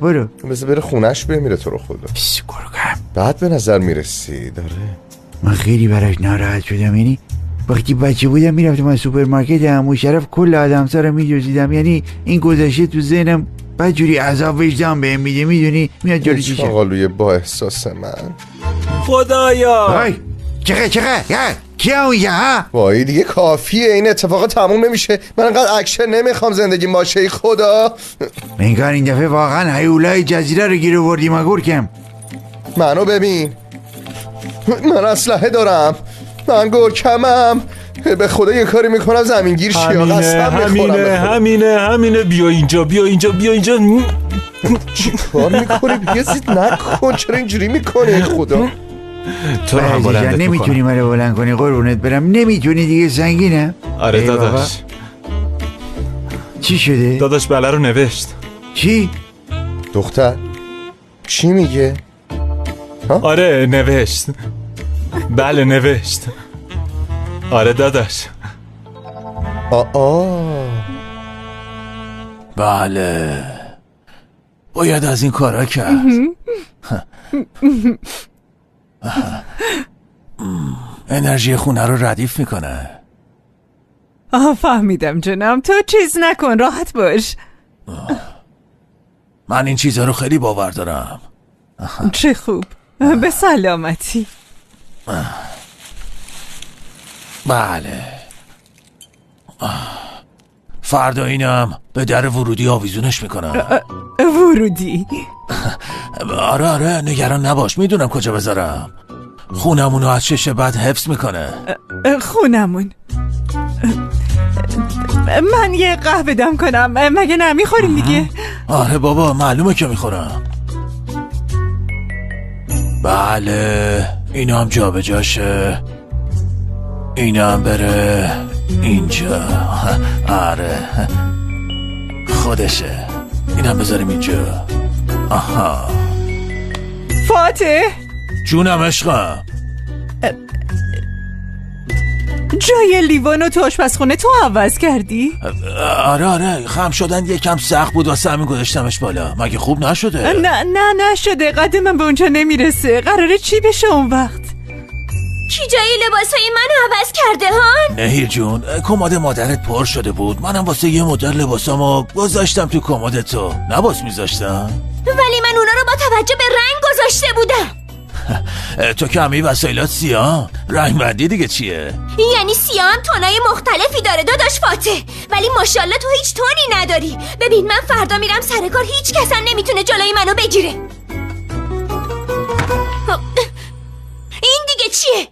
برو بذار بره خونش بمیره تو رو خدا. بعد به نظر میرسی داره. من خیلی براش ناراحت شدم، یعنی وقتی بچه بودم میرفتم از سوپرمارکت عمو شرف کل آدمسا رو می‌دزدیدم، یعنی این گذشته تو ذهنم بعد جوری عذاب وجدان بهم میده، میدونی میاد جلوی چشم. آقالوی با احساس من. خدایا چقه چقه کیا اونجا ها؟ وای دیگه کافیه، این اتفاق تموم نمیشه. من انقدر اکشن نمیخوام زندگیم باشه. ای خدا انگار این دفعه واقعا هیولای جزیره رو گیر آوردیم. گورکم منو ببین، من اسلحه دارم، من گورکمم، به خدا یه کاری میکنم زمینگیر شی. همینه همینه همینه، بیا اینجا بیا اینجا بیا اینجا. چی کار میکنی؟ بیازید نکن، چرا اینجوری میکنی؟ خدا تو هم بلندت میکنم. نمیتونی منو بلند کنی قربونت برم، نمیتونی دیگه، سنگینم. آره داداش. چی شده؟ داداش بله رو نوشت. چی؟ دختر چی میگه؟ آره نوشت، بله نوشت. آره داداش. آه بله باید از این کارا کرد. انرژی خونه رو ردیف میکنه. آه فهمیدم جنم، تو چیز نکن، راحت باش. من این چیزا رو خیلی باور دارم. چه خوب، به سلامتی. بله فردا اینم به در ورودی آویزونش میکنم. ورودی؟ آره آره نگران نباش، میدونم کجا بذارم. خونمونو از چش بد حفظ میکنه. خونمون؟ من یه قهوه دم کنم مگه نه میخوریم دیگه؟ آره بابا معلومه که میخورم. بله اینا هم جا به جاشه، اینا هم بره اینجا. آره خودشه، اینم بذاریم اینجا. آها فاتح جونم عشقم. جای لیوانو تو آشپزخونه تو عوض کردی؟ آره خم شدن یکم سخت بود واسه همین گذاشتمش بالا. مگه خوب نشده؟ نه نه نشده، قد من به اونجا نمیرسه. قراره چی بشه اون وقت؟ کی جای لباسای منو عوض کرده ها؟ نهیر جون، کمد مادرت پر شده بود، منم واسه یه مدت لباسامو گذاشتم تو کمد تو. نباس میذاشتم؟ ولی من اونا رو با توجه به رنگ گذاشته بودم. تو که همه وسایلات سیاه، رنگ بندی دیگه چیه؟ یعنی سیاه هم تونای مختلفی داره داداش فاتح، ولی ماشاءالله تو هیچ تونی نداری. ببین من فردا میرم سر کار، هیچ کس هم نمیتونه جلوی منو بگیره. این دیگه چیه؟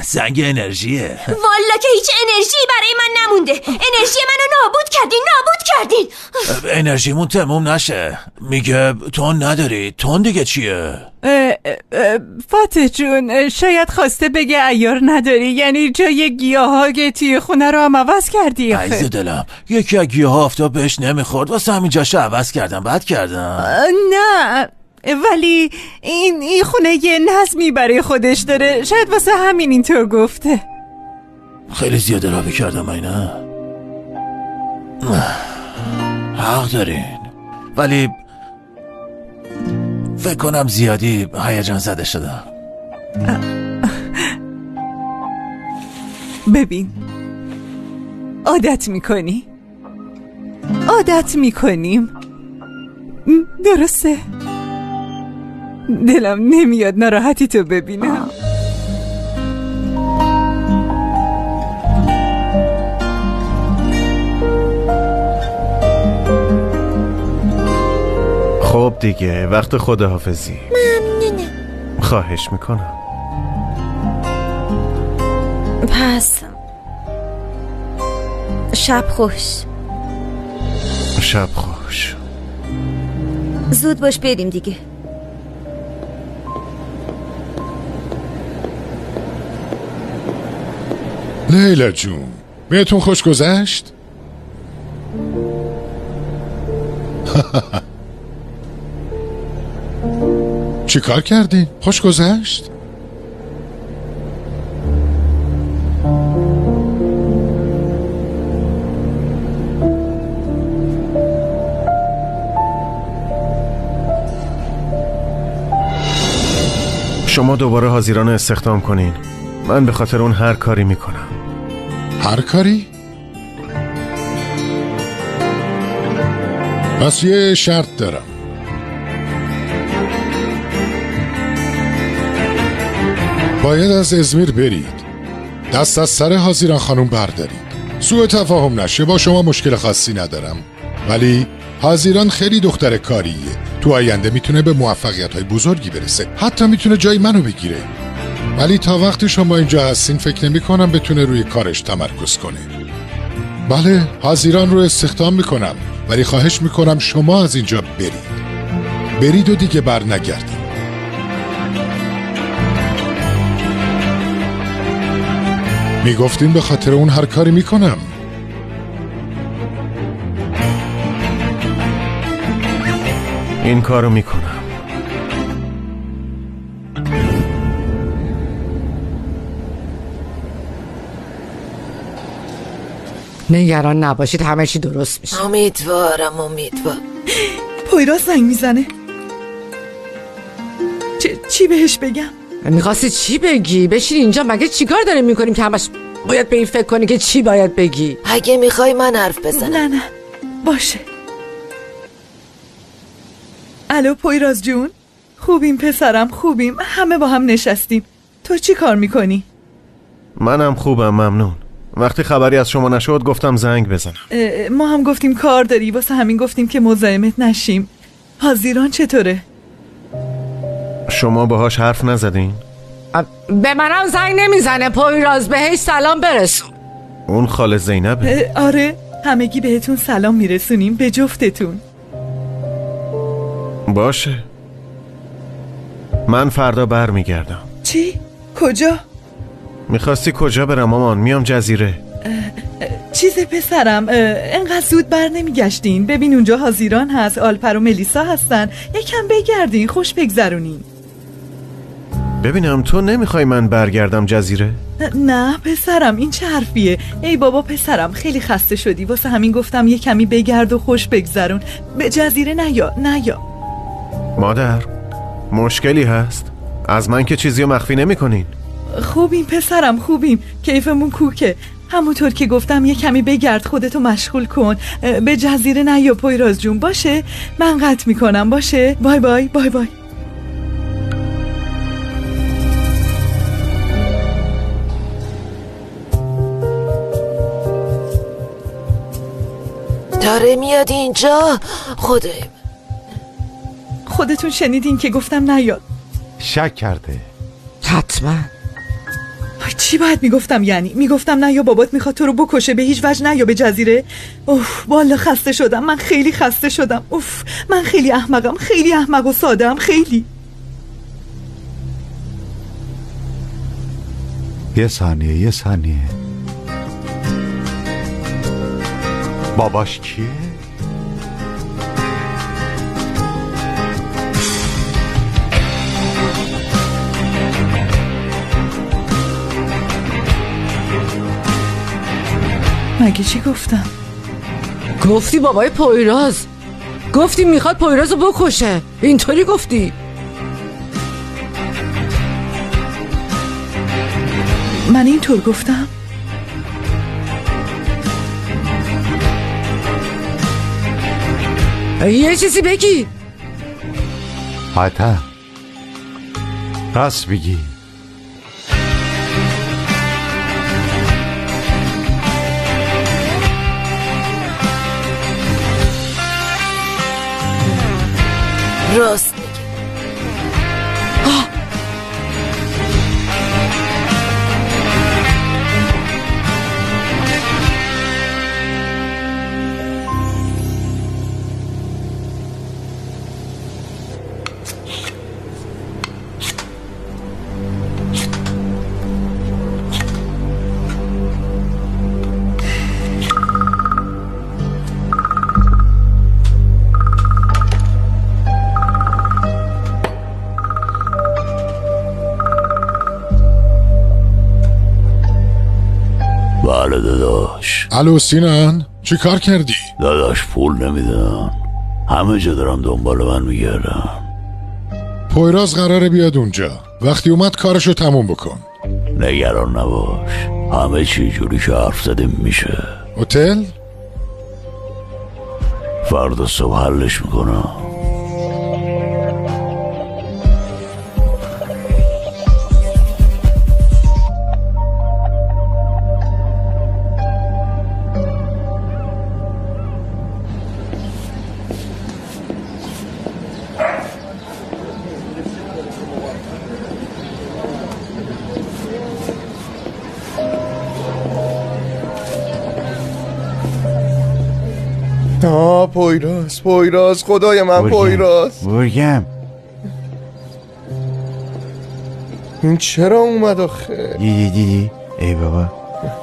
زنگ انرژیه. والا که هیچ انرژی برای من نمونده. انرژی منو نابود کردین، نابود کردین. انرژیمون تموم نشه. میگه تون نداری. تون دیگه چیه؟ فاتح جون، شاید خواسته بگه عیار نداری، یعنی جای گیاهای توی خونه رو هم عوض کردی. عزیز دلم، یکی از گیاها آفتاب بهش نمیخورد، واسه همین جاشو عوض کردم. بد کردم؟ نه، ولی این خونه یه نظمی برای خودش داره، شاید واسه همین اینطور گفته. خیلی زیاده رابی کردم اینا. حق دارین، ولی فکر کنم زیادی هیجان زده شدم. ببین، عادت میکنی، عادت میکنیم، درسته؟ دلم نمیاد ناراحتی تو ببینم. خب دیگه وقت خداحافظی. ممنونم. خواهش میکنم. پس شب خوش. شب خوش. زود باش بریم دیگه. لیلا جون، بهتون خوش گذشت؟ چی کار کردین؟ خوش گذشت؟ شما دوباره هازیران رو استخدام کنین. من به خاطر اون هر کاری میکنم. هر کاری؟ پس یه شرط دارم. باید از ازمیر برید. دست از سر هازیران خانم بردارید. سوء تفاهم نشه، با شما مشکل خاصی ندارم، ولی هازیران خیلی دختر کاریه. تو آینده میتونه به موفقیت‌های بزرگی برسه، حتی میتونه جای منو بگیره. ولی تا وقتی شما اینجا هستین فکر نمی کنم بتونه روی کارش تمرکز کنه. بله، هازیران رو استخدام میکنم، ولی خواهش میکنم شما از اینجا برید. برید و دیگه بر نگردید. میگفتین به خاطر اون هر کاری میکنم. این کارو میکنم. نگران نباشید، همه چی درست میشه. امیدوارم، امیدوارم. پویراز زنگ میزنه. چی بهش بگم؟ میخواستی چی بگی؟ بشین اینجا، مگه چیکار داریم میکنیم که همش باید به این فکر کنی که چی باید بگی؟ اگه میخوای من حرف بزنم. نه نه باشه. الو پویراز جون، خوبیم پسرم، خوبیم، همه با هم نشستیم. تو چی کار میکنی؟ منم خوبم ممنون. وقتی خبری از شما نشد گفتم زنگ بزنم. ما هم گفتیم کار داری، واسه همین گفتیم که مزاحمت نشیم. هازیران چطوره؟ شما باهاش حرف نزدین؟ به منم زنگ نمیزنه پویراز، بهش سلام برسون. اون خاله زینبه؟ آره، همگی بهتون سلام میرسونیم، به جفتتون. باشه، من فردا برمیگردم. چی؟ کجا؟ میخواستی کجا برم مامان؟ میام جزیره. چیز پسرم، انقدر زود بر نمیگشتین. ببین اونجا هازیران هست، آلپر و ملیسا هستن، یکم بگردین، خوش بگذرونین. ببینم تو نمیخوای من برگردم جزیره؟ نه پسرم، این چه حرفیه؟ ای بابا پسرم، خیلی خسته شدی، واسه همین گفتم یه کمی بگرد و خوش بگذرون. به جزیره نیا، نیا. مادر مشکلی هست؟ از من که چیزی رو مخفی نمی کنین. خوبیم پسرم، خوبیم، کیفمون کوکه. همونطور که گفتم یه کمی بگرد، خودتو مشغول کن. به جزیره نیا پویراز جون. باشه من قطع میکنم. باشه، bye bye bye bye. داره میاد اینجا. خدای، خودتون شنیدین که گفتم نیاد. شک کرده حتما. چی باید میگفتم؟ یعنی میگفتم نه یا بابات میخواد تو رو بکشه، به هیچ وجه نه یا به جزیره. اوف والا خسته شدم، من خیلی خسته شدم. اوف من خیلی احمقم، خیلی احمق و سادم، خیلی. یه ثانیه یه ثانیه، باباش کیه؟ مگه چی گفتم؟ گفتی بابای پویراز، گفتی میخواد پویراز رو بکشه، اینطوری گفتی. من اینطور گفتم؟ یه چیزی بگی. حتی راست بگی. راست میگه. بله داداش. الو سینان، چی کار کردی؟ داداش پول نمیدم، همه جا دارم دنبال من میگردم. پویراز قراره بیاد اونجا، وقتی اومد کارشو تموم بکن. نگران نباش، همه چی جوری که حرف زدیم میشه. هتل؟ فردا صبح حلش میکنم. آه پویراز، پویراز، خدای من پویراز. برگم این چرا اومد آخه؟ دیدی دیدی؟ ای بابا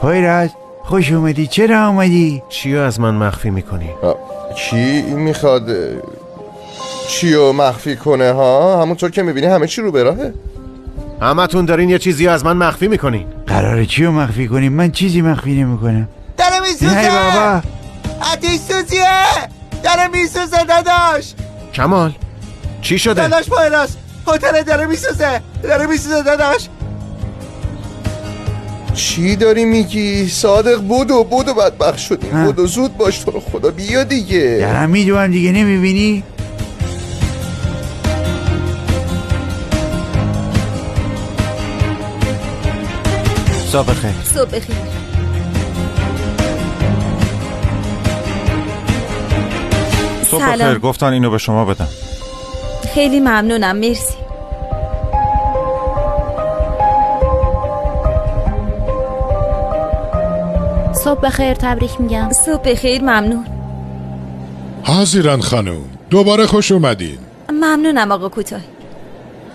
پویراز خوش اومدی، چرا اومدی؟ چیو از من مخفی میکنی؟ کی میخواد چیو مخفی کنه ها؟ همونطور که میبینی همه چی رو به راهه. همتون دارین یه چیزی از من مخفی میکنین. قراره چیو مخفی کنیم؟ من چیزی مخفی نمیکنم. داره میسوزه. ای بابا آتیش سوزیه، داره میسوزه داداش. کمال چی شده؟ داداش پویراز هتل داره میسوزه، داره میسوزه داداش. چی داری میگی؟ صادق بودو بودو بدبخت شدیم، بودو زود باش تو رو خدا بیا دیگه. دارم میدوم دیگه، نمیبینی؟ صبح بخیر. صبح بخیر. صبح بخیر. گفتن اینو به شما بدم. خیلی ممنونم، مرسی. صبح بخیر، تبریک میگم. صبح بخیر، ممنون. حاضران خانم دوباره خوش اومدین. ممنونم آقا کوتاه.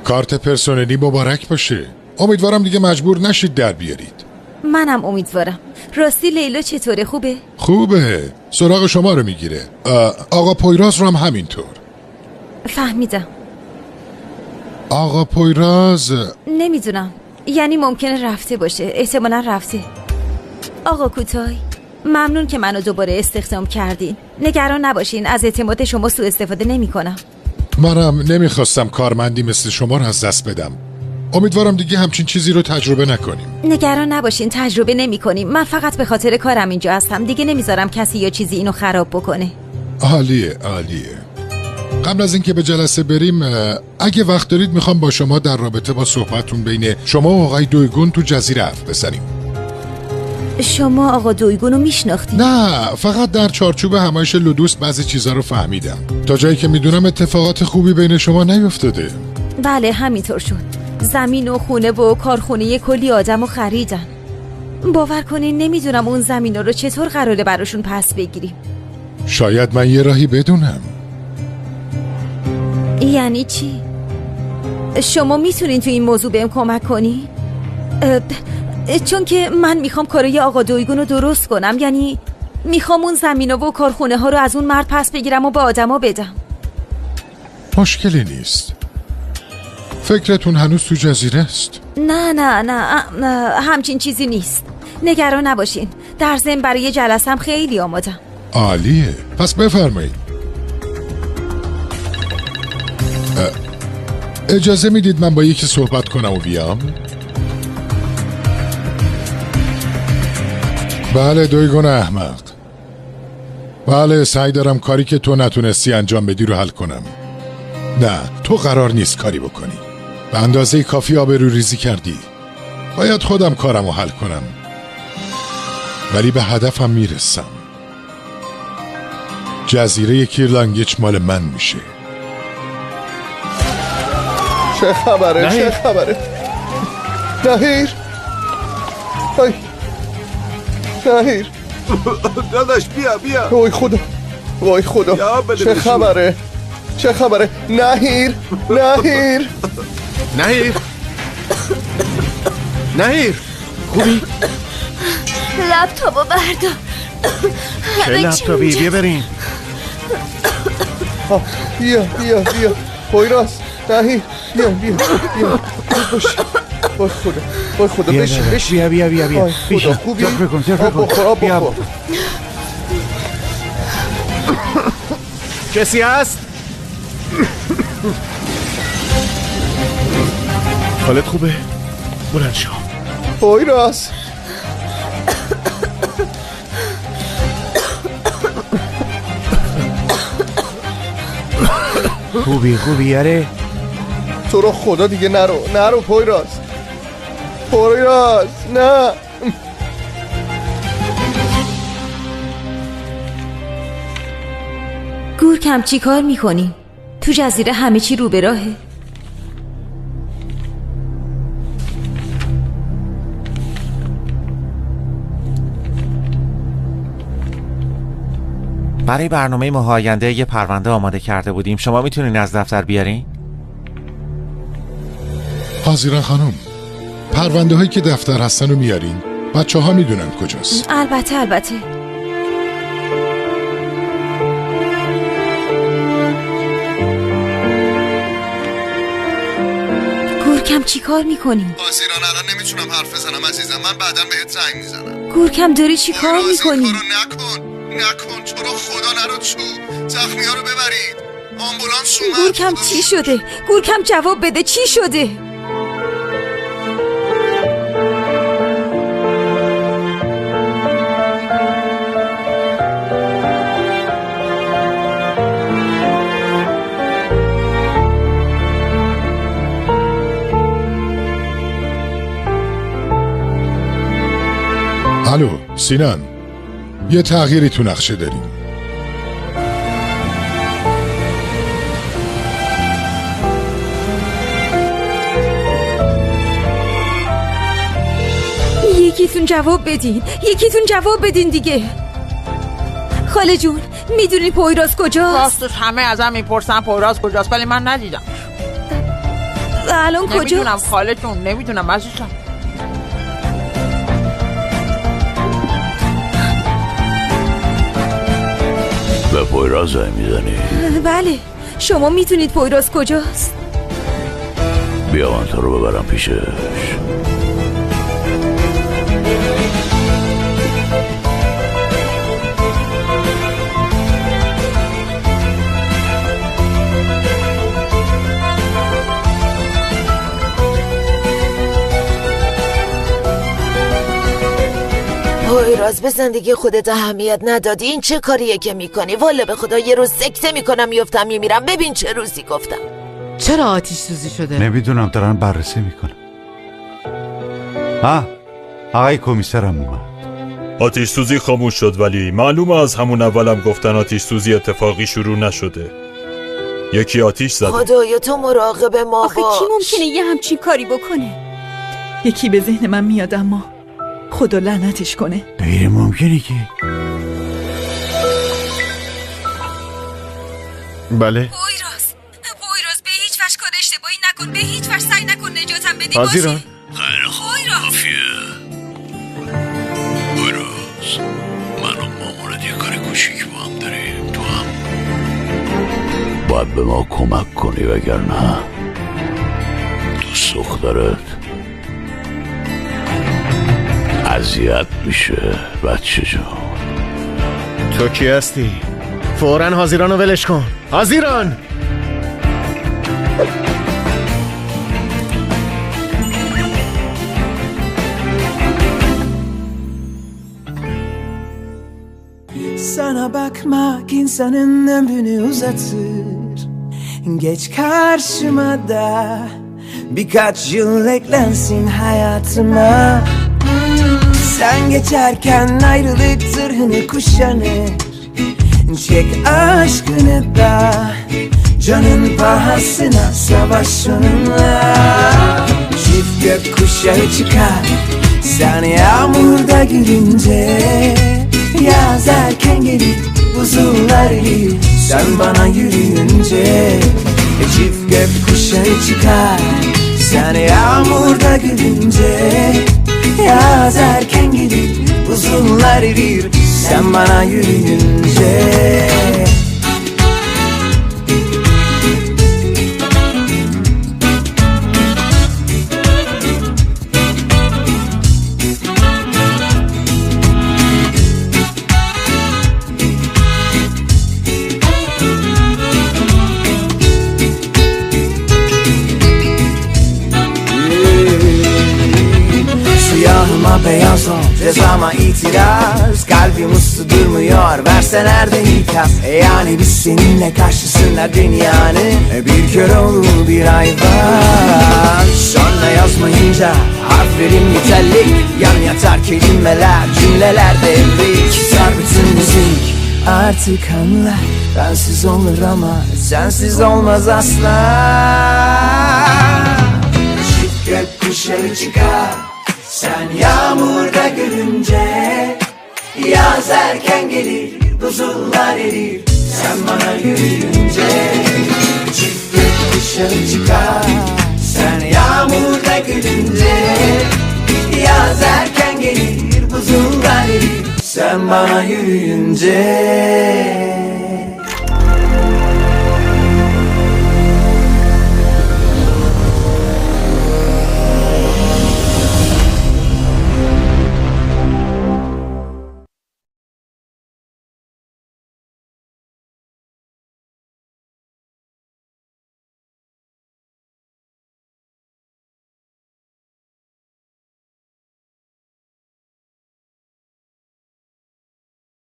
کارت پرسنلی مبارک باشه. امیدوارم دیگه مجبور نشید در بیارید. منم امیدوارم. راستی لیلا چطوره؟ خوبه؟ خوبه، سراغ شما رو میگیره. آقا پویراز رو هم همینطور. فهمیدم. آقا پویراز نمیدونم، یعنی ممکنه رفته باشه، احتمالا رفته. آقا کوتای ممنون که منو دوباره استخدام کردین. نگران نباشین، از اعتماد شما سوء استفاده نمی کنم. منم نمیخواستم کارمندی مثل شما رو از دست بدم. امیدوارم دیگه همچین چیزی رو تجربه نکنیم. نگران نباشین، تجربه نمی کنیم. من فقط به خاطر کارم اینجا هستم، دیگه نمیذارم کسی یا چیزی اینو خراب بکنه. عالیه عالیه. قبل از اینکه به جلسه بریم، اگه وقت دارید میخوام با شما در رابطه با صحبتون بین شما و آقای دویگون تو جزیره حرف بزنیم. شما آقا دویگون رو میشناختید؟ نه، فقط در چارچوب همایش لودوس بعضی چیزا رو فهمیدم. تا جایی که میدونم اتفاقات خوبی بین شما نیفتاده. بله همینطور شد. زمین و خونه و کارخونه کلی آدم رو خریدن. باور کنین نمیدونم اون زمین رو چطور قراره براشون پس بگیریم. شاید من یه راهی بدونم. یعنی چی؟ شما میتونین تو این موضوع بهم کمک کنی؟ چون که من میخوام کارای آقا دویگون رو درست کنم، یعنی میخوام اون زمین و کارخونه ها رو از اون مرد پس بگیرم و به آدما بدم. مشکلی نیست. فکرتون هنوز تو جزیره است؟ نه نه نه، همچین چیزی نیست. نگران نباشین، در ضمن برای جلسم خیلی آمادم. عالیه، پس بفرمایید. اجازه میدید من با یکی صحبت کنم و بیام؟ بله دویگون احمق. بله سعی دارم کاری که تو نتونستی انجام بدی رو حل کنم. نه تو قرار نیست کاری بکنی. به اندازه کافی آبرو ریزی کردی. باید خودم کارم رو حل کنم، ولی به هدفم میرسم. جزیره کیرلانگیچ مال من میشه. چه خبره؟ چه خبره؟ نهیر، آی نهیر داداش بیا بیا. وای خدا وای خدا، چه خبره؟ چه خبره؟ نهیر نهیر نهیر نهیر، خوبی؟ لپتاپو بردار. چه لپتاپی؟ بیا بریم. بیا بیا بیا پویراز. نهیر بیا بیا بیا. وای خدا وای خدا، بشین بشین. بیا بیا بیا بیا. خدا خوبی؟ آب بخور آب بخور. کسی هست؟ حالت خوبه؟ بلند شو. پویراز خوبی خوبی؟ آره تو رو خدا دیگه نرو نرو پویراز. پویراز نه. گورکم چی کار میکنی؟ تو جزیره همه چی رو به راهه. برای برنامه ماه آینده یه پرونده آماده کرده بودیم. شما میتونین از دفتر بیارین؟ حاضران خانم، پرونده هایی که دفتر هستن رو میارین. بچه ها میدونن کجاست. البته البته. گورکم چی کار میکنی؟ حاضران الان نمیتونم حرف بزنم عزیزم، من بعدا بهت زنگ میزنم. گورکم داری چی کار میکنی؟ نکن نکن، تو رو خدا نرو تو. زخمی ها رو ببرید، آمبولانس اومد. گورکم چی شده؟ گورکم جواب بده، چی شده؟ الو سینان، یه تغییری تو نقشه داریم. یکیتون جواب بدین، یکیتون جواب بدین دیگه. خاله جون میدونی پویراز کجاست؟ راستش همه ازم میپرسن پویراز کجاست، ولی من ندیدم. الان کجاست؟ نمیدونم خاله جون، نمیدونم عزیزم. به پویراز زنگ میزنی؟ بله. شما میتونید پویراز کجاست؟ بیا من تو رو ببرم پیشش. پویراز به زندگی خودت اهمیت ندادی. این چه کاریه که میکنی؟ والا به خدا یه روز سکته میکنم میفتم میمیرم. ببین چه روزی گفتم. چرا آتیش سوزی شده؟ نمیدونم، دارن بررسی میکنم. ها آقای کمیسرم اومد. آتیش سوزی خاموش شد، ولی معلومه از همون اولم گفتن آتیش سوزی اتفاقی شروع نشده، یکی آتیش زده. خدایا تو مراقب ما باش. آخه کی ممکنه یه همچین کاری بکنه؟ یکی به ذهن من میاد اما خدا لعنتش کنه. غیر ممکنه که. بله پویراز، پویراز به هیچ وجه کار اشتباهی نکن، به هیچ وجه سعی نکن نجاتم بدی. حاضران. خیلی خوب کافیه. پویراز من و مامانت یه کار کوچیک با هم داریم، تو هم باید به ما کمک کنی، وگرنه دوست دخترت اذیت میشه. بچه جان تو کی هستی؟ فوراً حاضران رو ولش کن. حاضران. Sana bakmak insanın ömrünü uzatır. Geç karşıma da birkaç yıl eklensin hayatıma. Sen geçerken ayrılık zırhını kuşanır. Çek aşkını da canın pahasına savaş onunla. Çift gök kuşağı çıkar sen yağmurda gülünce. Yaz erken gelir buzullar erir sen bana yürüyünce. Çift gök kuşağı çıkar sen yağmurda gülünce. Yaz erken gelir buzullar erir sen bana yürüyünce. Beyaz ol, cezama itiraz. Kalbim uslu durmuyor, verseler de ikaz. Yani biz seninle karşısında dünyanın bir kör oğlu bir hayvan. Sonra yazmayınca harflerim nitelik, yan yatar kelimeler, cümleler devrik. Sar bütün müzik, artık anla. Bensiz olur ama sensiz olmaz asla. Çift gök kuşağı çıkar sen yağmurda gülünce. Yaz erken gelir, buzullar erir sen bana yürüyünce. Çift gök kuşağı çıkar sen yağmurda gülünce. Yaz erken gelir, buzullar erir sen bana yürüyünce.